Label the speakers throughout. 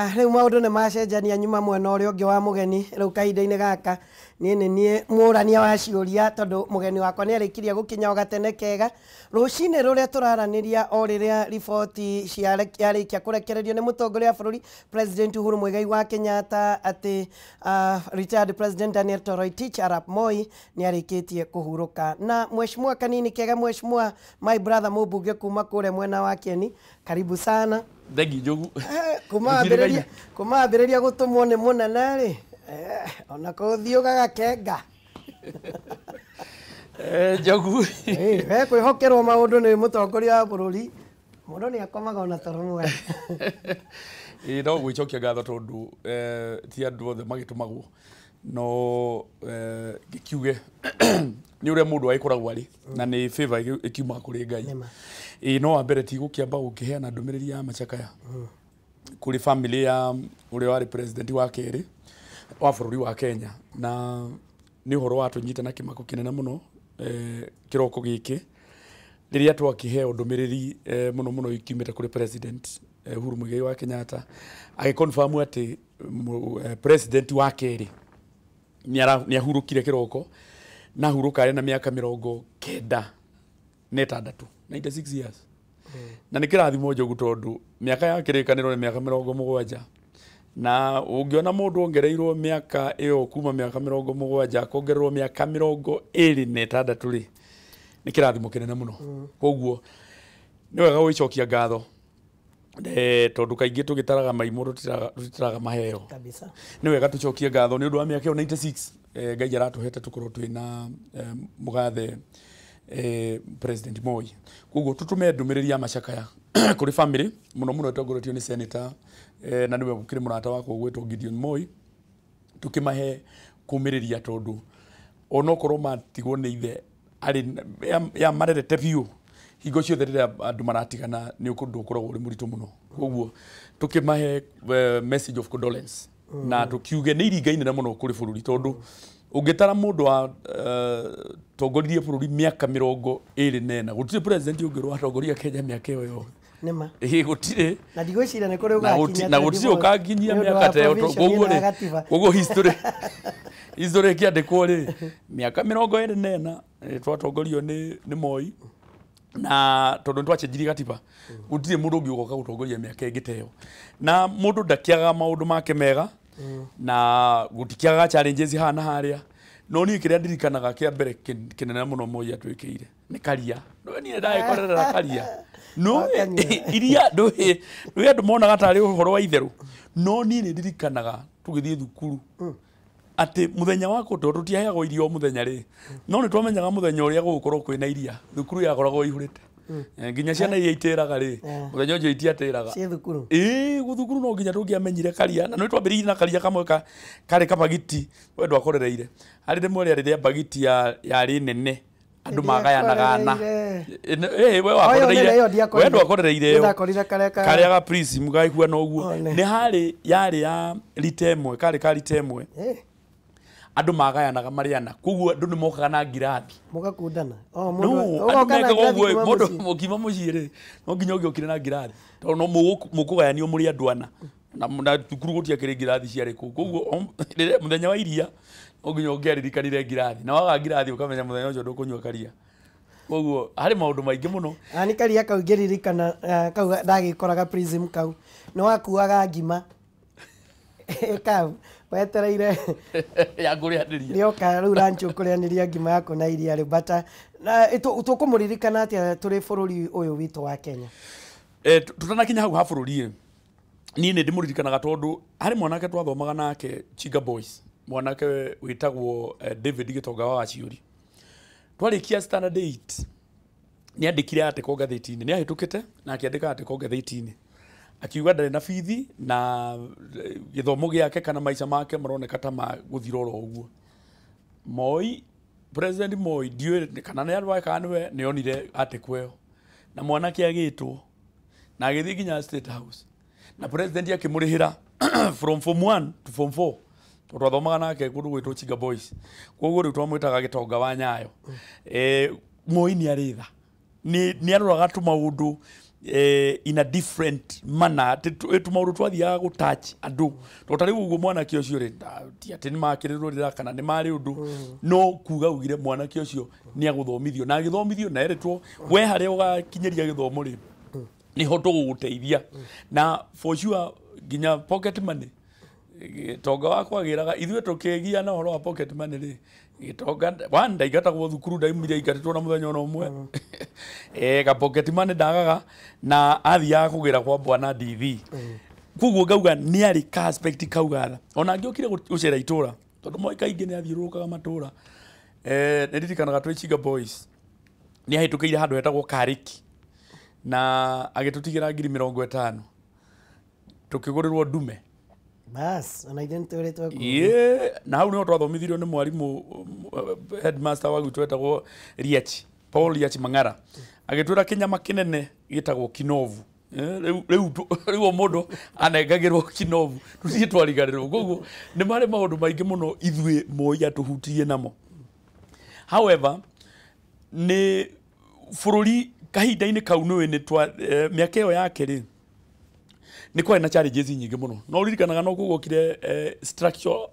Speaker 1: Rĩu maũndũ nĩ macenjania nyuma mwena ũrĩa ũngĩ wa mũgeni. Rĩu kahinda-inĩ gaka niĩ nĩ niĩ mũrania wa ciũria, tondũ mũgeni wakwa nĩ arĩkirie gũkinya o gatene kega rũcinĩ rũrĩa tũraranĩria, o rĩrĩa riboti yarĩkia kũrekererio nĩ mũtongoria wa bũrũri, President Uhuru Muigai wa Kenyatta, atĩ retired President Daniel Toroitich arap Moi nĩ arĩkĩtie kũhurũka. Na mheshimiwa kanini kega, mheshimiwa my brother, mũmbunge kuma kũrĩa mwena wa Kieni, karibu sana.
Speaker 2: Thengi, Njogu.
Speaker 1: Kuma ambĩrĩria, kuma ambĩrĩria gũtũmwo nĩ mũnene rĩ, ona kũthiĩ ũgagakenga.
Speaker 2: Njogu.
Speaker 1: We kwĩhokerwo maũndũ nĩ mũtongoria wa bũrũri, mũndũ nĩ akomaga ona toro mwega.
Speaker 2: Ĩ, no gwĩcokia ngatho tondũ ti andũ othe magĩtũmagwo, no ngĩkiuge nĩ ũrĩa mũndũ agĩkoragwo arĩ na nĩ favor ĩkiumaga kũrĩ Ngai.
Speaker 1: Nĩma.
Speaker 2: Ĩ, no wa mbere ti gũkĩamba gũkĩheana ndũmĩrĩri ya macakaya kũrĩ family ya ũrĩa warĩ president wa kerĩ wa bũrũri wa Kenya, na nĩ ũhoro watũnyita na kĩmako kĩnene mũno kĩroko gĩkĩ rĩrĩa twakĩheo ndũmĩrĩri, mũno mũno ikiumĩte kũrĩ President Uhuru Muigai wa Kenyatta, agĩconfirm atĩ president wa kerĩ nĩ ahurũkire kĩroko, na ahurũka arĩ na mĩaka 96, 96 years. Na nĩ kĩrathimo, Njogu, tondũ mĩaka ya kĩrĩkanĩro nĩ mĩaka 70, na ũngĩona mũndũ ongereirwo mĩaka ĩyo kuma mĩaka 70 akongererwo mĩaka 26 rĩ, nĩ kĩrathimo kĩnene mũno. Koguo nĩ wega gwĩcokia ngatho, tondũ kaingĩ tũgĩtaraga maimũ tũtitaraga maheo.
Speaker 1: Kabisa.
Speaker 2: Nĩ wega tũcokie ngatho nĩ ũndũ wa mĩaka ĩyo 96 Ngai aratũhete tũkorwo twĩna mũgathe President Moi. Koguo tũtũme ndũmĩrĩri ya macakaya kũrĩ family, mũno mũno ĩtongoretio nĩ senator na nĩwe ũkĩrĩ mũrata wakwa ũgwĩtwo Gideon Moi, tũkĩmahe kũmĩrĩria, tondũ onokorwo matigwo nĩ ithe arĩ ya marerete biũ, hingo ciothe rĩrĩa andũ maratigana nĩ ũndũ ũkoragwo ũrĩ mũritũ mũno. Koguo tũkĩmahe message of condolence na tũkiuge nĩ iringa inene mũno kũrĩ bũrũri, tondũ ũngĩtara mũndũ wa tongoririe bũrũri mĩaka 24, gũtirĩ president ũngĩ watongoria Kenya mĩaka ĩyo yothe.
Speaker 1: Nĩma.
Speaker 2: Ĩĩ, gũtirĩ.
Speaker 1: Na ndigwĩciria nĩ kũrĩ
Speaker 2: na
Speaker 1: ũgakinya.
Speaker 2: Na gũtirĩ ũkakinyia mĩaka ta ĩyo. Koguo rĩ, koguo history ĩkĩandĩkwo rĩ, mĩaka 24 twatongorio nĩ Moi, na tondũ nĩ twacenjirie gatiba, gũtirĩ mũndũ ũngĩ ũgoka gũtongoria mĩaka ĩngĩ ta ĩyo. Na mũndũ ndakĩagaga maũndũ make mega na gũtikĩagaga challenges haha na harĩa, no niĩ kĩrĩa ndirikanaga kĩa mbere kĩnene mũno Moi atwĩkĩire nĩ karia. Ndũĩ niĩ ndagĩkorerera karia no
Speaker 1: Wakanyua.
Speaker 2: Iria ndũĩ andũ monaga tarĩ ũhoro wa itherũ, no niĩ nĩ ndirikanaga tũgĩthiĩ thukuru atĩ mũthenya wa tondũ tũtiaheagwo irio o mũthenya rĩ, no nĩ twamenyaga mũthenya ũrĩa gũgũkorwo kwĩna iria, thukuru yakoragwo ĩihũrĩte. Nginya ciana iria itĩraga rĩ, mũthenya ũcio itiatĩraga.
Speaker 1: Ciĩ thukuru.
Speaker 2: Ĩĩ, gũthukuru no nginya tũngĩamenyire karia, na nĩ twambĩrĩirie na karia kamwe karĩ kabagiti. We ndwakorereire harĩ rĩmwe rĩarĩ rĩa bagiti yarĩ nene andũ magayanaga na
Speaker 1: Ndiakorereire.
Speaker 2: Ĩ, we
Speaker 1: Oyo
Speaker 2: wakorereire
Speaker 1: nene ĩyo ndiakorire.
Speaker 2: We ndwakorereire ĩyo.
Speaker 1: Ndakorire karĩa
Speaker 2: Karĩa ga prism gaikuana ũguo.
Speaker 1: Oh, nĩ.
Speaker 2: Nĩ harĩ yarĩ ya rita ĩmwe, karĩ ka rita ĩmwe, andũ magayanaga marĩ ana, koguo andũ nĩ mokaga na ngirathi.
Speaker 1: Mũgakundana. Oh,
Speaker 2: No,
Speaker 1: mũndũ
Speaker 2: andũ
Speaker 1: ũgoka na
Speaker 2: mekaga
Speaker 1: ngirathi
Speaker 2: ũguo
Speaker 1: kuma
Speaker 2: mũndũ
Speaker 1: mũciĩ.
Speaker 2: mũkiuma mũciĩ rĩ, no nginya ũngĩokire na ngirathi, tondũ no mũkũgayanio mũrĩ andũ ana, na thukuru gũtiakĩrĩ ngirathi ciarĩ kũu. Koguo rĩrĩa mũthenya wa iria no nginya ũngĩaririkanire ngirathi, na waga ngirathi ũkamenya mũthenya ũcio ndũkũnyua karia. Koguo harĩ maũndũ maingĩ mũno.
Speaker 1: Ah, nĩ karia kau ngĩririkana, kau ndagĩkoraga prism kau nĩ wakuaga ngima kau wetereire
Speaker 2: ya kũrĩanĩria.
Speaker 1: Rĩoka rĩu ranch ũkũrĩanĩria ngima yaku na iria rĩu. But na tũkũmũririkana atĩa tũrĩ bũrũri ũyũ witũ wa Kenya?
Speaker 2: Tutanakinya hau ha bũrũri ĩ, niĩ nĩ ndĩmũririkanaga tondũ harĩ mwanake twathomaga nake Chinga Boys, mwanake wĩtagwo David Gĩtonga wa Waciũri. Twarĩkia standard 8 nĩ andĩkire article ngathĩti-inĩ, nĩ ahĩtũkĩte na akĩandĩka article ngathĩti-inĩ akiuga ndarĩ na bithi na gĩthomo gĩake kana maica make maroneka ta magũthira oro ũguo. Moi, President Moi, ndiũĩ kana nĩ andũ ake kana nĩwe, nĩ onire article ĩyo na mwanake agĩtwo na agĩthiĩ nginya State House, na president akĩmũrĩhĩra from form 1 to form 4, tondũ athomaga nake kũndũ gwĩtwo Chinga Boys. Koguo rĩu twamwĩtaga Gĩtonga wa Nyayo. Moi nĩ arĩ tha, nĩ aroraga tũmaũndũ. in a different manner tũmaũndũ twathiaga gũtouch andũ to ta rĩu ũguo mwanake ũcio rĩ ti atĩ nĩ makĩrĩrũrĩra kana nĩ marĩ ũndũ no kuga ugire mwanake ũcio nĩ agũthomithio na agĩthomithio na erĩtwo we harĩa ũgakinyĩria gĩthomo rĩ nĩho tũgũgũteithia na for sure nginya pocket money gĩtonga wakwa agĩraga ithuĩ tũkĩgia na ũhoro wa pocket money rĩ gĩtonga one ndaingatagwo thukuru ndaumire aingatĩtwo na mũthenya ona ũmwe ga pocket money ndagaga na athiaga kũgĩra kwa bwana DV koguo ngauga nĩ arĩ ka aspect kau gatha ona angĩokire gũcera itũra tondũ Moi kaingĩ nĩ athiũrũrũkaga matũra nĩ ndirikanaga twĩ Chiga Boys nĩ ahĩtũkĩire handũ hetagwo Karĩki na agĩtũtigĩra 50,000 tũkĩgũrĩrwo ndume.
Speaker 1: Bas, ona ithuĩ nĩtũrĩtwo kuo.
Speaker 2: Na hau nĩho twathomithirio nĩ mwarimũ headmaster wa gwitũ wetagwo Riachi, Paul Riachi Mang'ara. Agĩtwĩra kĩnyama kĩnene gĩtagwo kinovu. Rĩu o mũndũ anengagĩrwo kinovu tũthiĩ twariganĩrwo. Koguo nĩ marĩ maũndũ maingĩ mũno ithuĩ Moi atũhutirie namo. However, nĩ bũrũri kahinda-inĩ kau nĩũĩ nĩ twa mĩaka ĩyo yake rĩ nĩ kwarĩ na challenges nyingĩ mũno no ũririkanaga no kũgokire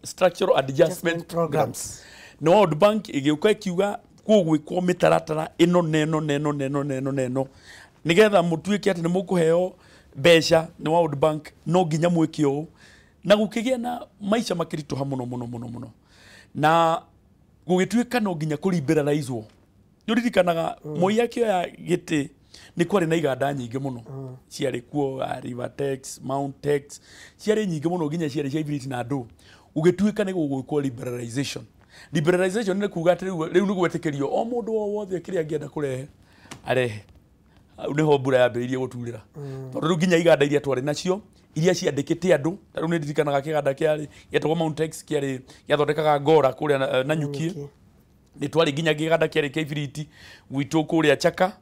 Speaker 2: structural adjustment
Speaker 1: programs
Speaker 2: na World Bank ĩgĩũka ĩkiuga gũgwĩkwo mĩtaratara ĩno neno neno neno neno neno nĩgetha mũtuĩke atĩ nĩ mũkũheo mbeca nĩ World Bank no nginya mwĩke ũũ na gũkĩgĩa na maica makĩritũha mũno mũno mũno mũno na gũgĩtuĩka no nginya kũliberalizwo. Nĩ ũririkanaga Moi akĩoya gĩtĩ nĩ kwarĩ na iganda nyingĩ mũno ciarĩ kuo Rivertex, Mountex ciarĩ nyingĩ mũno nginya ciarĩ cia ibiriti na ndũ. Gũgĩtuĩka nĩ gũgwĩkwo liberalization. Liberalization nĩ kuga atĩ rĩu nĩ gwetĩkĩrio o mũndũ o wothe kĩrĩa angĩenda kũrehe arehe. Hau nĩho mbura yambĩrĩirie gũturĩra tondũ rĩu nginya iganda iria twarĩ nacio iria ciandĩkĩte andũ ta rĩu nĩ ndirikanaga kĩganda kĩarĩ gĩetagwo Mountex kĩarĩ gĩathondekaga ngora kũrĩa Nanyuki nĩ twarĩ nginya kĩganda kĩarĩ kĩa ibiriti gwitũ kũrĩa Chaka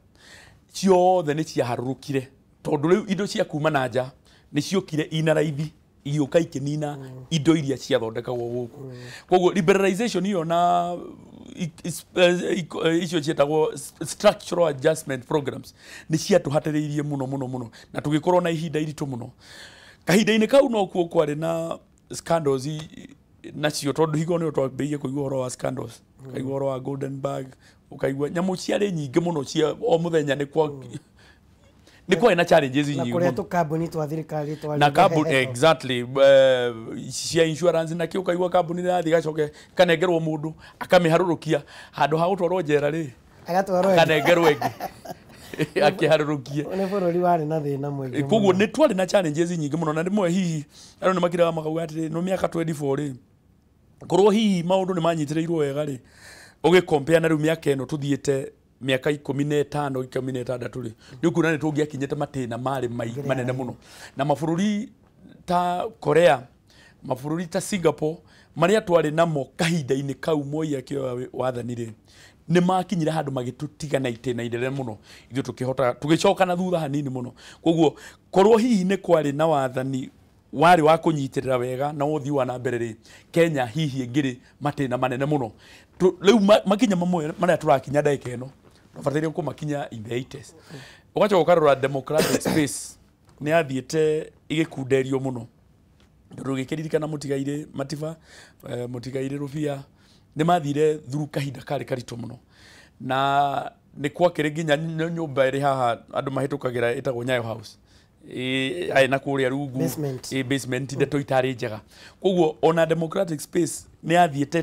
Speaker 2: ciothe nĩ ciaharũrũkire tondũ rĩu indo cia kuma na nja nĩ ciokire ina raithi igĩũka ikĩnina indo iria ciathondekagwo gũkũ. Koguo liberalization ĩyo na icio ciĩtagwo structural adjustment programs nĩ ciatũhatĩrĩirie mũno mũno mũno na tũgĩkorwo na ihinda iritũ mũno. Kahinda-inĩ kau no kuo kwarĩ na scandals nacio tondũ hingo nĩyo twambĩrĩirie kũigua ũhoro wa scandals, ũkaigua ũhoro wa Golden Bag, ũkaigua nyamũ ciarĩ nyingĩ mũno cia o mũthenya nĩ kwa nĩ kwarĩ na challenges nyingĩ
Speaker 1: na kũrĩa tũkambuni twa thirikari twarĩ
Speaker 2: na kambuni exactly cia insurance na kĩ ũkaigua kambuni ĩrathiĩ gacoke kanengerwo mũndũ akamĩharũrũkia handũ ha gũtwarwo njera rĩ
Speaker 1: agatwarwo
Speaker 2: akanengerwo ĩngĩ akĩharũrũkie.
Speaker 1: Nĩ bũrũri warĩ na thĩna mũingĩ.
Speaker 2: Koguo nĩ twarĩ na challenges nyingĩ mũno na rĩmwe hihi andũ nĩ makiraga makauga atĩrĩ no mĩaka 24 rĩ korwo hihi maũndũ nĩ manyitĩrĩirwo wega rĩ ũgĩkompea na rĩu mĩaka ĩno tũthiĩte mĩaka 15 16 rĩ nĩ ũkuona nĩ tũngĩakinyĩte matĩna marĩ manene mũno na mabũrũri ta Korea mabũrũri ta Singapore marĩa twarĩ namo kahinda-inĩ kau Moi akĩoya wathani rĩ nĩ makinyire handũ magĩtũtiga na itĩna inene mũno ithuĩ tũkĩhota tũgĩcoka na thutha hanini mũno. Koguo korwo hihi nĩ kwarĩ na wathani warĩ wa kũnyitĩrĩra wega na ũthii wa na mbere rĩ Kenya hihi ĩngĩrĩ matĩna manene mũno. Rĩu makinya mamwe marĩa tũrakinya ndagĩka ĩno tũbataire kũmakinya in the 80s. Ũgacoka ũkarora democratic space nĩ yathiĩte ĩgĩkunderio mũno tondũ ũgĩkĩririkana mũtigairĩ Matiba mũtigairĩ Rũbia nĩ mathire through kahinda karĩ karitũ mũno na nĩ kwakĩrĩ nginya nyũmba ĩrĩ haha andũ mahĩtũkagĩra ĩtagwo Nyayo House arĩ na kũrĩa rungu basement ndeto itarĩ njega. Koguo ona democratic space nĩ yathiĩte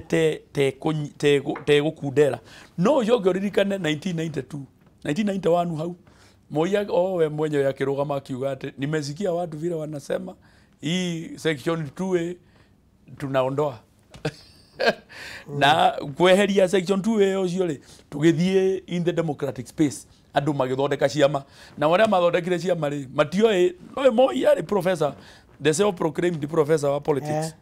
Speaker 2: te gũkundera no ũcoke ũririkane 1992 1991 hau Moi owe mwenyewe akĩrũgama akiuga atĩ nimesikia watu vile wanasema hii section 2A tunaondoa na kweheria section 2A ũcio rĩ tũgĩthiĩ in the democratic space andũ magĩthondeka ciama na arĩa mathondekire ciama rĩ matioĩ no Moi arĩ professor the self proclaimed professor wa politics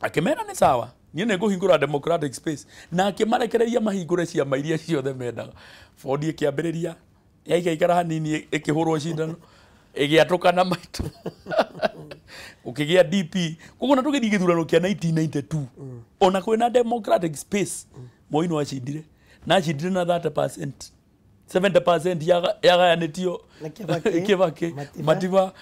Speaker 2: akĩmera nĩ sawa niĩ nĩ ngũhingũra democratic space na akĩmarekereria mahingũre ciama iria ciothe mendaga. Ford ĩkĩambĩrĩria yaikaikara hanini ĩkĩhũrwo cindano ĩgĩatũkana maitũ ũkĩgĩa DP. Koguo na tũgĩthiĩ gĩthurano kĩa 1992 ona kwĩna democratic space Moi no acindire na acindire na 30% 70% yagayanĩtio Kibaki, Matiba,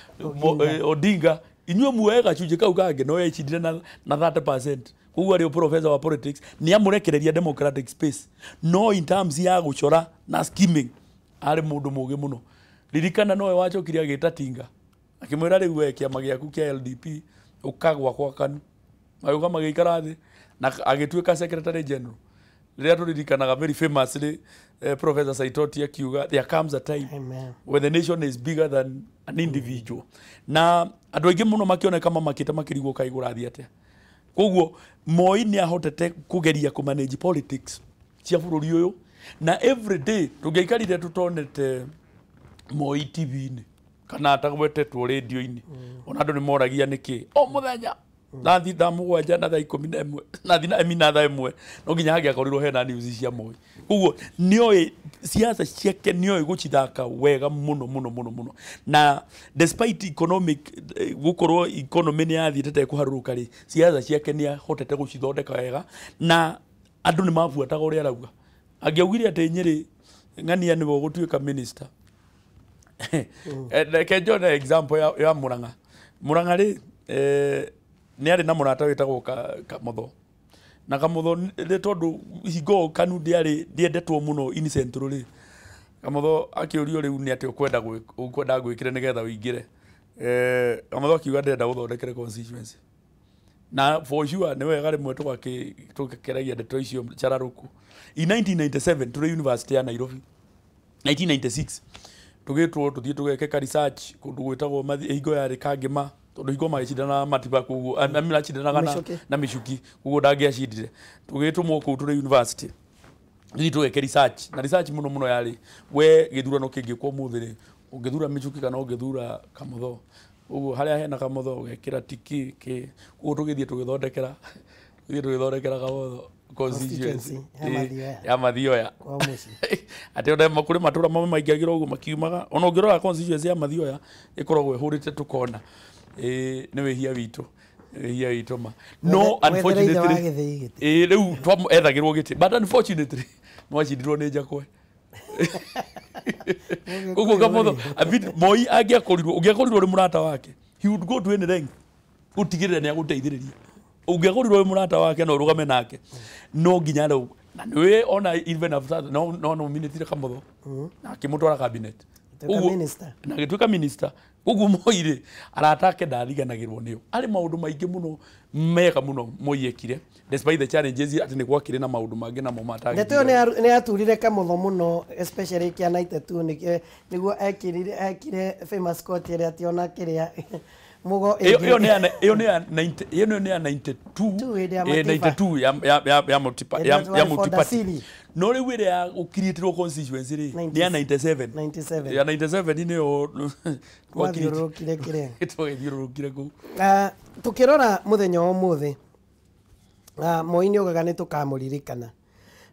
Speaker 2: Odinga. Inyuĩ muoe gacunjĩ kau kangĩ no yecindire na 30%. Koguo arĩ professor wa politics nĩ amũrekereria democratic space, no in terms ya gũcora na scheming arĩ mũndũ mũgĩ mũno. Ririkana nowe wacokire agĩta Tinga akĩmwĩra rĩu we kĩama gĩaku kĩa LDP ũkagwa kwa KANU, magĩũka magĩikara thĩ na agĩtuĩka secretary general. Rĩrĩa tũririkanaga very famously Professor Saitoti akiuga there comes a time
Speaker 1: Amen.
Speaker 2: when the nation is bigger than an individual. Na andũ aingĩ mũno makĩoneka mamakĩte makĩrigwo kaĩ gũrathiĩ atĩa. Koguo Moi nĩ ahotete kũgeria kũmanage politics cia bũrũri ũyũ, na every day tũngĩaikarire tũtonete Moi TV-inĩ kana atagwetetwo radio-inĩ, ona andũ nĩ moragia nĩkĩ o mũthenya nathi thaa 7 na thaa 11 nathi na emi na thaa 1 no nginya hangĩakorirwo hena news cia Moi. Koguo nĩoĩ siasa ciake, nĩoĩ gũcithaka wega mũno mũno mũno mũno, na despite economic gũkorwo economy nĩ yathiĩte ta ĩkũharũrũka rĩ, siasa ciake nĩ ahotete gũcithondeka wega na andũ nĩ mabuataga ũrĩa arauga. Angĩaugire atĩ Nyĩrĩ ng'ania nĩwe ũgũtuĩka minister. Reke njone example ya Murang'a. Murang'a rĩ, nĩ arĩ na mũrata wĩtagwo Kamotho, na Kamotho nĩ tondũ hingo KANU ndĩendetwo mũno in Central rĩ, Kamotho akĩũrio rĩu nĩ atĩa ũkwenda ngwĩkĩre nĩgetha ũingĩre. Kamotho akiuga ndĩrenda gũthondekere constituency, na for sure nĩ wega rĩmwe tũgakĩragia ndeto icio cararũku. In 1997 tũrĩ University ya Nairobi, 1996 tũgĩtwo tũthiĩ tũgeke ka research kũndũ gwĩtagwo hingo yarĩ Kangĩma, tondũ hingo magĩcindana Matiba koguo acindanaga na Mĩcuki, koguo ndangĩacindire. Tũgĩtũmwo kũu tũrĩ university tũthiĩ tũgeke research, na research mũno mũno yarĩ we gĩthurano kĩngĩkwo ũmũthĩ rĩ, ũngĩthura Mĩcuki kana ũngĩthura Kamotho. Ũguo harĩa hena Kamotho ũgekĩra tiki kĩ, koguo tũgĩthiĩ tũgĩthondekera Kamotho constituency ya Mathioya atĩ ona kũrĩ matũra mamwe maingagĩra ũguo makiumaga. Ona ũngĩrora constituency ya Mathioya ĩkoragwo ĩhũrĩte tũkona. Nĩ wĩhia witũ, wĩhia witũ ma. No unfortunately rĩu ethagĩrwo gĩtĩ, but unfortunately nĩwacindirwo nĩ Njakwe. Koguo Kamotho Moi angĩakorirwo, ũngĩakorirwo ũrĩ mũrata wake, he would go to any length gũtigĩrĩra nĩ agũteithĩrĩria. Ũngĩakorirwo wĩ mũrata wake no ũrũgame nake, no nginya rĩu na nĩwe ona even after no nominatire Kamotho na akĩmũtwara cabinet na agĩtuĩka minister. Koguo Moi rĩ, arata ake ndariganagĩrwo nĩo. Arĩ maũndũ maingĩ mũno mega mũno Moi ekire despite the challenges atĩ nĩ gwakĩrĩ na maũndũ mangĩ namo matangĩ.
Speaker 1: Ndeto ĩyo nĩ yaturire Kamotho mũno, especially kĩa 92 nĩguo ekire famous court ĩrĩa atĩ ona kĩrĩa Mugo
Speaker 2: ĩyo nĩ ya 92 ya multi-party. No rĩu ĩrĩa ya gũkiriĩtĩrwo constituency rĩ nĩ ya 97. Ya 97 nĩyo
Speaker 1: twathiũrũrũkire kĩrĩa
Speaker 2: twathiũrũrũkire kũu.
Speaker 1: Tũkĩrora mũthenya wa ũmũthĩ, Moi nĩ augaga nĩ tũkamũririkana,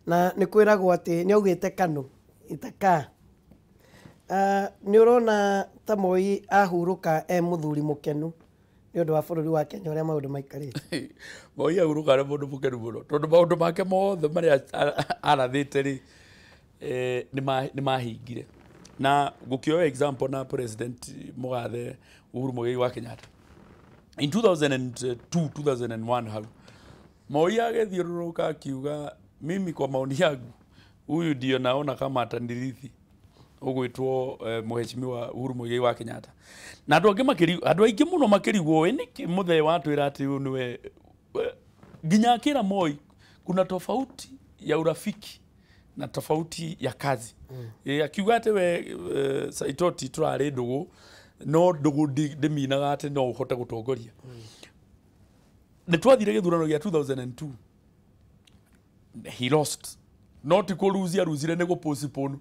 Speaker 1: na nĩ kwĩragwo atĩ nĩ augĩte KANU itakaa. Nĩ ũrona ta Moi ahurũka e mũthuri mũkenu nĩ ũndũ wa bũrũri wa Kenya ũrĩa maũndũ maikarĩte?
Speaker 2: Moi ahurũka arĩ mũndũ mũkenu mũno tondũ maũndũ make mothe marĩa arathĩte rĩ nĩ mahingire. Na gũkĩoya example na President mũgathe Uhuru Muigai wa Kenyatta in 2002 2001 hau Moi agĩthiũrũrũka akiuga, mimi kwa maoni yangu huyu ndio naona kama atanirithi, ũgwĩtwo Mheshimiwa Uhuru Muigai wa Kenyatta. Na andũ angĩ andũ aingĩ mũno makĩrigwo nĩkĩ mũthee watwĩra atĩ ũyũ nĩwe, nginya akĩra Moi kuna tofauti ya urafiki na tofauti ya kazi. Akiuga atĩ we Saitoti tũrarĩ ndũgũ, no ndũgũ ndĩminaga atĩ no ũhote gũtongoria. Nĩ twathire gĩthurano gĩa 2002, he lost. Not kũruzia ruzire nĩ gũpostpone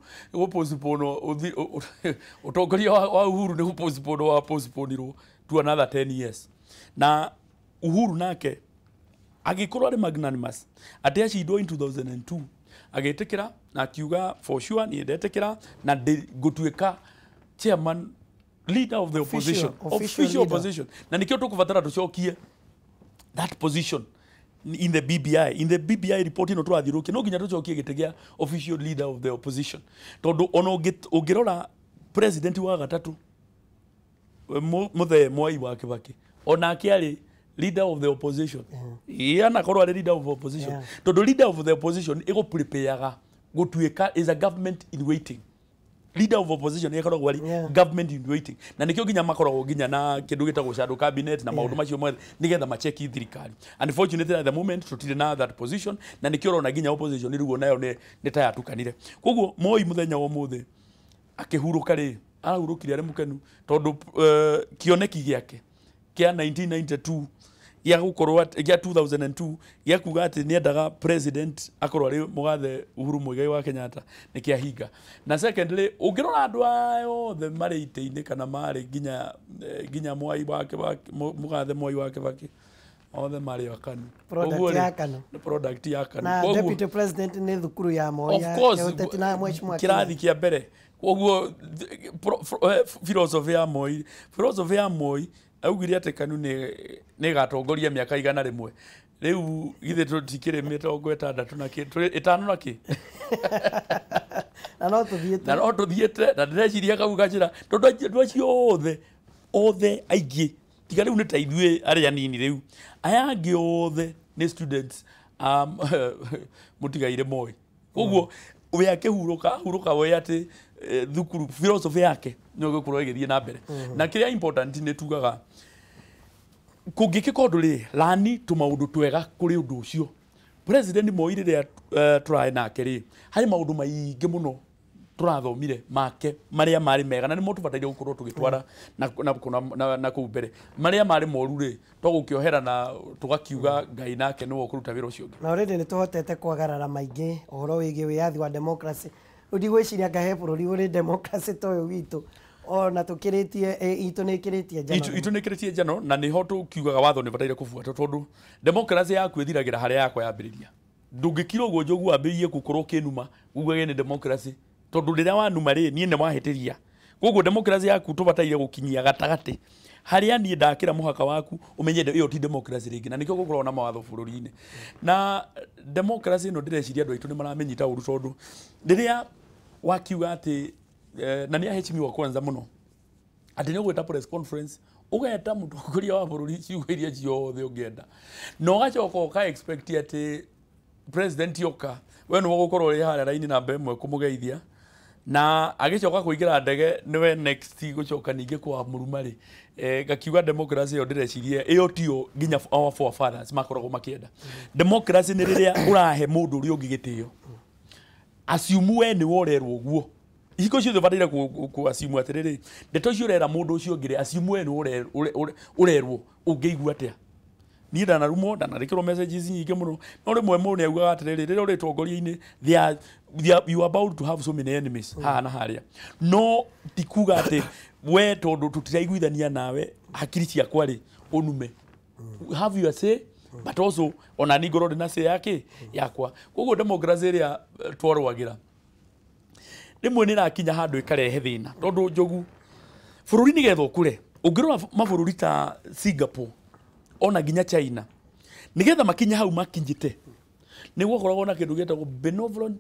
Speaker 2: ũtongoria wa Uhuru nĩ gũpostpone wa postponirwo to another 10 years. Na Uhuru nake agĩkorwo arĩ magnanimous atĩ acindwo in 2002 agĩtĩkĩra na akiuga for sure niĩ ndetĩkĩra na ngũtuĩka chairman leader of the opposition, official opposition. Na nĩkĩo tũkũbatara tũcokie that position. in the BBI, in the BBI report ĩno tũrathiũrũrũkia, no nginya tũcokie gĩtĩ gĩa official leader of the opposition, tondũ ona ũngĩrora president wa gatatũ, Mũthee Mwai wa Kibaki, onake arĩ leader of the opposition. Ĩĩ, anakorwo arĩ leader of opposition, tondũ leader of the opposition ĩgũprepareaga gũtuĩka is a government in waiting. Leader of opposition ĩkoragwo arĩ government in waiting, na nĩkĩo nginya makoragwo nginya na kĩndũ gĩtagwo shadow cabinet na maũndũ macio mothe, nĩgetha macheki thirikari. Unfortunately, at the moment tũtirĩ na that position, na nĩkĩo ũrona nginya opposition rĩu nayo nĩ ta yatukanire. Koguo Moi mũthenya wa ũmũthĩ akĩhurũka rĩ, arahurũkire arĩ mũkenu, tondũ kĩoneki gĩake kĩa 1992 gĩa gũkorwo gĩa 2002 gĩa kuga atĩ nĩendaga president akorwo arĩ mũgathe Uhuru Muigai wa Kenyatta nĩ kĩahinga. Na secondly, ũngĩrora andũ aya othe marĩ itĩ-inĩ kana marĩ nginya nginya Mwai wa Kibaki, mũgathe Mwai wa Kibaki, othe marĩ a KANU.
Speaker 1: Product
Speaker 2: Koguo rĩ,
Speaker 1: ya KANU.
Speaker 2: Nĩ product ya KANU.
Speaker 1: Na deputy president nĩ thukuru ya Moi
Speaker 2: Of
Speaker 1: ya
Speaker 2: course,
Speaker 1: ya ũteti na mheshimiwa
Speaker 2: kĩrathi kĩa mbere. Koguo philosophy ya Moi augire atĩ KANU nĩ ĩgatongoria mĩaka 100. Rĩu githĩ tũtikĩrĩ 60 na kĩ, tũrĩ ĩtano na kĩ?
Speaker 1: Na no tũthiĩte.
Speaker 2: Na no tũthiĩte, na ndĩreciria kau gacĩra, tondũ andũ acio othe othe aingĩ, tiga rĩu nĩ ta ithuĩ arĩa anini, rĩu aya angĩ othe nĩ students mũtigaire Moi. Koguo we akĩhurũka, ahurũka we atĩ thukuru philosophy yake nĩ ĩgũkorwo ĩgĩthiĩ na mbere. Na kĩrĩa important nĩ tugaga kũngĩkĩka ũndũ rĩ, lani tũmaũndũ twega kũrĩ ũndũ ũcio. President Moi rĩrĩa tũrarĩ nake rĩ, harĩ maũndũ maingĩ mũno tũrathomire make marĩa marĩ mega, na nĩmo tũbataire gũkorwo tũgĩtwara na kũu mbere. Marĩa marĩ moru rĩ, togũkĩohera na tũgakiuga Ngai nake nĩwe ũkũruta wĩra ũcio ũngĩ.
Speaker 1: Na already nĩ tũhotete kwagarara maingĩ ũhoro wĩgiĩ wĩyathi wa democracy. Rĩu ndigwĩciria ngahe bũrũri ũrĩ democracy ta ũyũ witũ, ona tũkĩrĩtie itũ nĩ ĩkĩrĩtie njano.
Speaker 2: Itũ nĩ ĩkĩrĩtie njano, na nĩho tũkiugaga watho nĩ bataire kũbuatwo, tondũ democracy yaku ĩthiragĩra harĩa yakwa yambĩrĩria. Ndũngĩkira ũguo njogu wambĩrĩrie gũkorwo ũkĩnuma ugage nĩ democracy, tondũ rĩrĩa wanuma rĩ, niĩ nĩ wahĩtĩria. Koguo democracy yaku tũbataire gũkinyia gatagatĩ harĩa niĩ ndakĩra mũhaka waku, ũmenye ĩyo ti democracy rĩngĩ, na nĩkĩo gũkoragwo na mawatho bũrũri-inĩ. Na democracy ĩno ndĩreciria andũ aitũ nĩ maramĩnyita ũru, tondũ rĩrĩa wakiuga atĩ na nĩ aheshimiwa kwanza mũno atĩ nĩ ũgwĩta press conference, ũgeta mũtongoria wa bũrũri ciugo iria ciothe ũngĩenda, na ũgacoka ũka expect atĩ president oka, we nĩwe ũgũkorwo ũrĩ harĩa raini namba 1 kũmũgeithia, na agĩcoka kũingĩra ndege nĩwe next gũcoka ningĩ kwa mũruma rĩ, ngakiuga democracy ĩyo ndĩreciria ĩyo tiyo nginya our forefathers makoragwo makĩenda. Democracy nĩ rĩrĩa ũrahe mũndũ ũrĩa ũngĩ gĩtĩo, assume we nĩwe ũrerwo ũguo. Hingo ciothe ũbataire ku assume atĩrĩrĩ, ndeto icio ũrera mũndũ ũcio ũngĩ rĩ, assume we nĩwe ũrerwo, ũngĩigua atĩa? Niĩ ndanarumwo, ndanarĩkĩrwo messages nyingĩ mũno, no rĩmwe mũndũ nĩ augaga atĩrĩrĩ, rĩrĩa ũrĩ tongoria-inĩ, you are about to have so many enemies haha na harĩa, no ti kuga atĩ we tondũ tũtiraiguithania nawe hakiri ciakwa rĩ ũnume. Have your say, but also ona ni ngorwo ndĩ na say yake yakwa. Koguo democracy ĩrĩa twarũagĩra rĩmwe nĩ ĩrakinya handũ ĩkarehe thĩna, tondũ njogu bũrũri nĩgetha ũkũre, ũngĩrora mabũrũri ta Singapore ona nginya China, nĩgetha makinye hau makinyĩte, nĩ gwakoragwo na kĩndũ gĩtagwo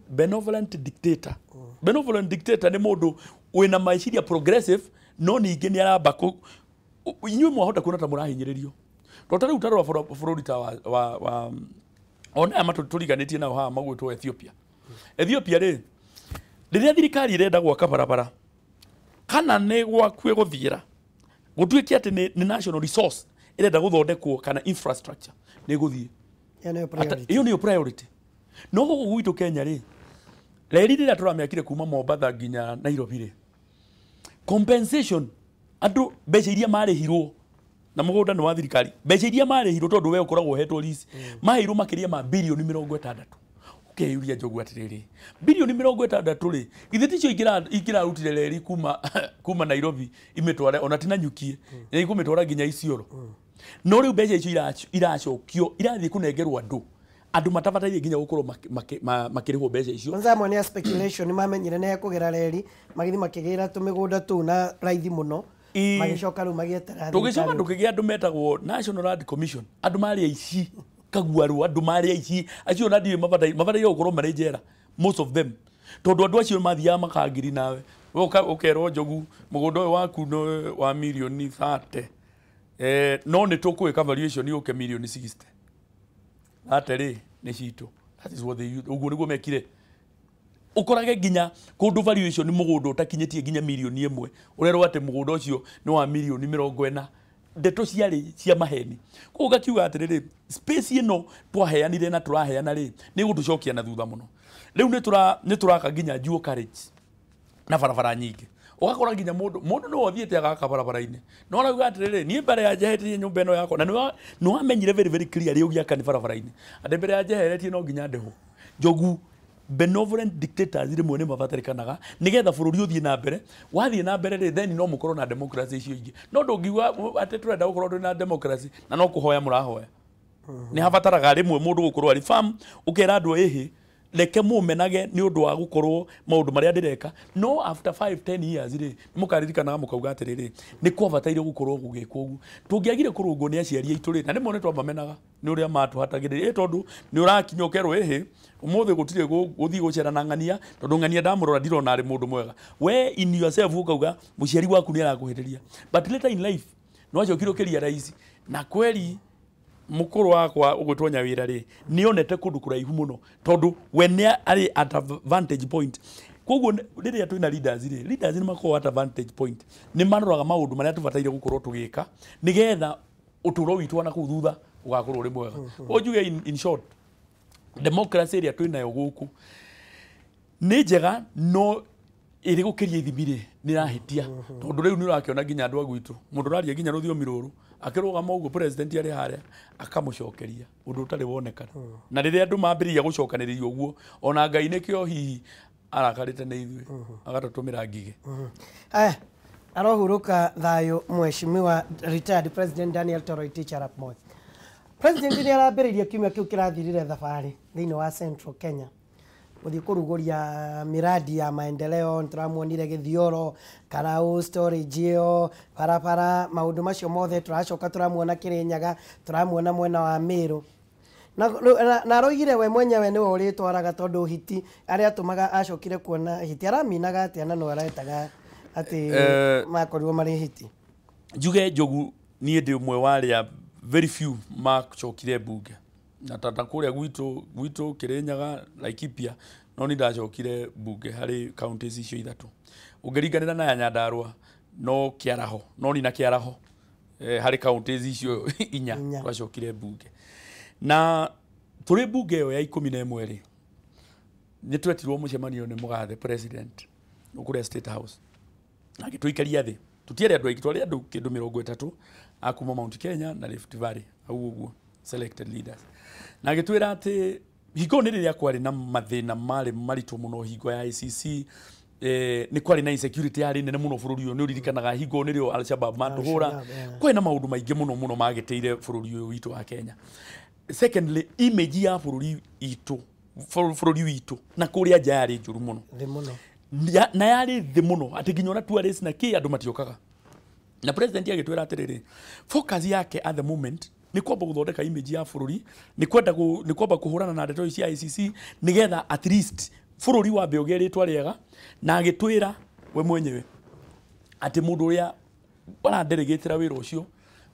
Speaker 2: benevolent dictator. Benevolent dictator nĩ mũndũ wĩna meciria progressive, no ningĩ nĩ aramba inyuĩ mwahota kuona ta mũrahinyĩrĩrio, tondũ ta rĩu ta rora bũrũri ta wa ona aya tũriganĩtie nao haha magwĩtwo Ethiopia. Ethiopia rĩ, rĩrĩa thirikari ĩrenda gwaka barabara kana nĩ gwaku ĩgũthiĩra, gũtuĩke atĩ nĩ national resource ĩrenda gũthondekwo kana infrastructure nĩ ĩgũthiĩ.
Speaker 1: Ĩyo nĩyo priority.
Speaker 2: Ĩyo nĩyo priority. No gũkũ gwitũ Kenya rĩ, reri rĩrĩa tũramĩakire kuma Mombatha nginya Nairobi rĩ, compensation andũ mbeca iria marĩhirwo, na mũgũnda nĩ wa thirikari, mbeca iria marĩhirwo, tondũ we ũkoragwo ũhetwo lease, maheirwo makĩria ma birioni 60. Ũkeyũria njogu atĩrĩrĩ, birioni 60 rĩ, githĩ ticio ingĩrarutire reri kuma Nairobi imĩtware ona ti Nanyuki, nĩ ikũmĩtwara nginya Isiolo? No rĩu mbeca icio iracokio, irathiĩ kũnengerwo andũ matabataire nginya gũkorwo makĩrĩhwo mbeca icio.
Speaker 1: Kwanza amwe nĩ a speculation, mamenyire nĩ hekũgera reri, magĩthiĩ makĩgĩra tũmĩgũnda tũu na raithi mũno, magĩcoka rĩu magĩetera
Speaker 2: tũgĩcoka
Speaker 1: thirikari.
Speaker 2: Tũkĩgĩa andũ metagwo National Land Commission, andũ marĩ aici. makaguarwo andũ marĩ aici acio na ndiũĩ mabataire gũkorwo marĩ njera most of them, tondũ andũ acio mathiaga makangiri nawe. We ũkerwo Njogu mũgũnda ũyũ waku nĩ wa mirioni 30, no nĩ tũkũĩka valuation yũke mirioni 60. 30 rĩ nĩ citũ. That is what they ũguo nĩguo mekire. Ukorage nginya kundu valuation mũgũnda ũtakinyĩtie nginya mirioni 1, ũrerwo atĩ mũgũnda ũcio nĩ wa mirioni 40. Ndeto ciarĩ cia maheni. Koguo ngakiuga atĩrĩrĩ, space ĩno twaheanire na tũraheana rĩ, nĩ gũtũcokia na thutha mũno. Rĩu nĩ tũraka nginya dual carriage na barabara nyingĩ. Ũgakora nginya mũndũ no athiĩte agaka barabara-inĩ, no arauga atĩrĩrĩ, niĩ mbere ya njeheretie nyũmba ĩno yakwa, na nĩ wamenyire very very clear rĩ ũgĩaka nĩ barabara-inĩ, atĩ mbere ya njeheretie no nginya ndĩhwo. Njogu, benevolent dictators rĩmwe nĩ mabatarĩkanaga nĩgetha bũrũri ũthiĩ na mbere. Wathiĩ na mbere rĩ, then no mũkorwo na democracy icio ingĩ. No ndũngiuga atĩ tũrenda gũkorwo twĩna democracy na no kũhoya mũrahoya. Nĩ habataraga rĩmwe mũndũ gũkorwo arĩ firm, ũkera andũ ĩhĩ reke mũmenage nĩ ũndũ wa gũkorwo maũndũ marĩa ndĩreka, no after 5 10 years rĩ, mũkaririkanaga mũkauga atĩrĩrĩ, nĩ kwabataire gũkorwo gũgĩkwo ũguo. Tũngĩagire kũrũngwo nĩ aciari aitũ rĩ, na rĩmwe nĩ twamamenaga nĩ ũrĩa matũhatagĩrĩria, tondũ nĩ ũrakinya ũkerwo ĩhĩ ũmũthĩ gũtirĩ gũthiĩ gũcera na ng'ania, tondũ ng'ania ndamũrora ndirona arĩ mũndũ mwega. We in yourself ũkauga mũciari waku nĩ arakũhĩtĩria, but later in life nĩ wacokire ũkĩrealize na kweri mukuru wakwa ũgwĩtwo Nyawĩra rĩ, nĩ onete kũndũ kũraihu mũno, tondũ we nĩ arĩ at a vantage point. Koguo rĩrĩa twĩna leaders rĩ, leaders nĩ makoragwo at a vantage point, nĩ maroraga maũndũ marĩa tũbataire gũkorwo tũgĩka nĩgetha ũtũũro witũ ona kũu thutha ũgakorwo ũrĩ mwega. Koguo njuge in short, democracy ĩrĩa twĩnayo gũkũ nĩ njega, no ĩrĩ gũkĩria ithimi rĩ, nĩ ĩrahĩtia, tondũ rĩu nĩ ũrakĩona nginya andũ a gwitũ mũndũ ũraria nginya rũthiomi rũrũ akĩrũgama ũguo president arĩ harĩa akamũcokeria ũndũ ũtarĩ wonekana. Na rĩrĩa andũ mambĩrĩria gũcokanĩrĩria ũguo, ona Ngai nĩkĩo hihi arakarĩte nĩ ithuĩ agatũtũmĩra ngigĩ.
Speaker 1: Aya, arohurũka thayũ mheshimiwa retired President Daniel Toroitich arap Moi. President nĩ arambĩrĩirie kiumia kĩu kĩrathirire thabarĩ thĩinĩ wa Central Kenya gũthiĩ kũrugũria miradi ya maendeleo. Nĩtũramuonire Gĩthioro, Karau storage ĩyo, barabara, maũndũ macio mothe. Tũracoka tũramuona Kĩrĩnyaga, tũramuona mwena wa Meru, na aroigire we mwenyewe nĩwe ũrĩtwaraga, tondũ hiti arĩa atũmaga acokire kuona hiti araminaga atĩa na no aretaga atĩ makorirwo marĩ hiti.
Speaker 2: Njuge Njogu, niĩ ndĩ ũmwe wa arĩa very few macokire mbunge na tata kũrĩa gwitũ Kĩrĩnyaga, Laikipia, no nĩ ndacokire mbunge harĩ counties icio ithatũ. Ũngĩringanĩra na ya Nyandarua no Kĩaraho, no nina Kĩaraho, harĩ counties icio inya
Speaker 1: Inya.
Speaker 2: Twacokire mbunge na tũrĩ mbunge ĩyo ya 11 rĩ, nĩ twetirwo mũcemanio nĩ mũgathe president kũrĩa State House, agĩtũikaria thĩ. Tũtiarĩ andũ aingĩ, twarĩ andũ kĩndũ 30 a kuma Mount Kenya na Rift Valley hau ũguo, selected leaders, na agĩtwĩra atĩ hingo nĩ rĩrĩa kwarĩ na mathĩna marĩ maritũ mũno hingo ya ICC, nĩ kwarĩ na insecurity yarĩ nene mũno bũrũri ũyũ. Nĩ ũririkanaga hingo nĩrĩo Al-Shabaab matũhũra.
Speaker 1: Al-Shabaab, yeah.
Speaker 2: Kwarĩ na maũndũ maingĩ mũno mũno magĩtĩire bũrũri ũyũ witũ wa Kenya. Secondly, image ya bũrũri itũ, bũrũri witũ na kũrĩa nja yarĩ njũru mũno.
Speaker 1: Thĩ mũno.
Speaker 2: Na yarĩ thĩ mũno atĩ nginya ona tourists na kĩ andũ matiokaga. Na president agĩtwĩra atĩrĩrĩ, focus yake at the moment nĩ kwamba gũthondeka image ya bũrũri, nĩ kwamba kũhũrana na ndeto ici cia ICC nĩgetha at least bũrũri wambe ũgĩe rĩtwa rĩega. Na agĩtwĩra we mwenyewe atĩ mũndũ ũrĩa aranderegĩtĩra wĩra ũcio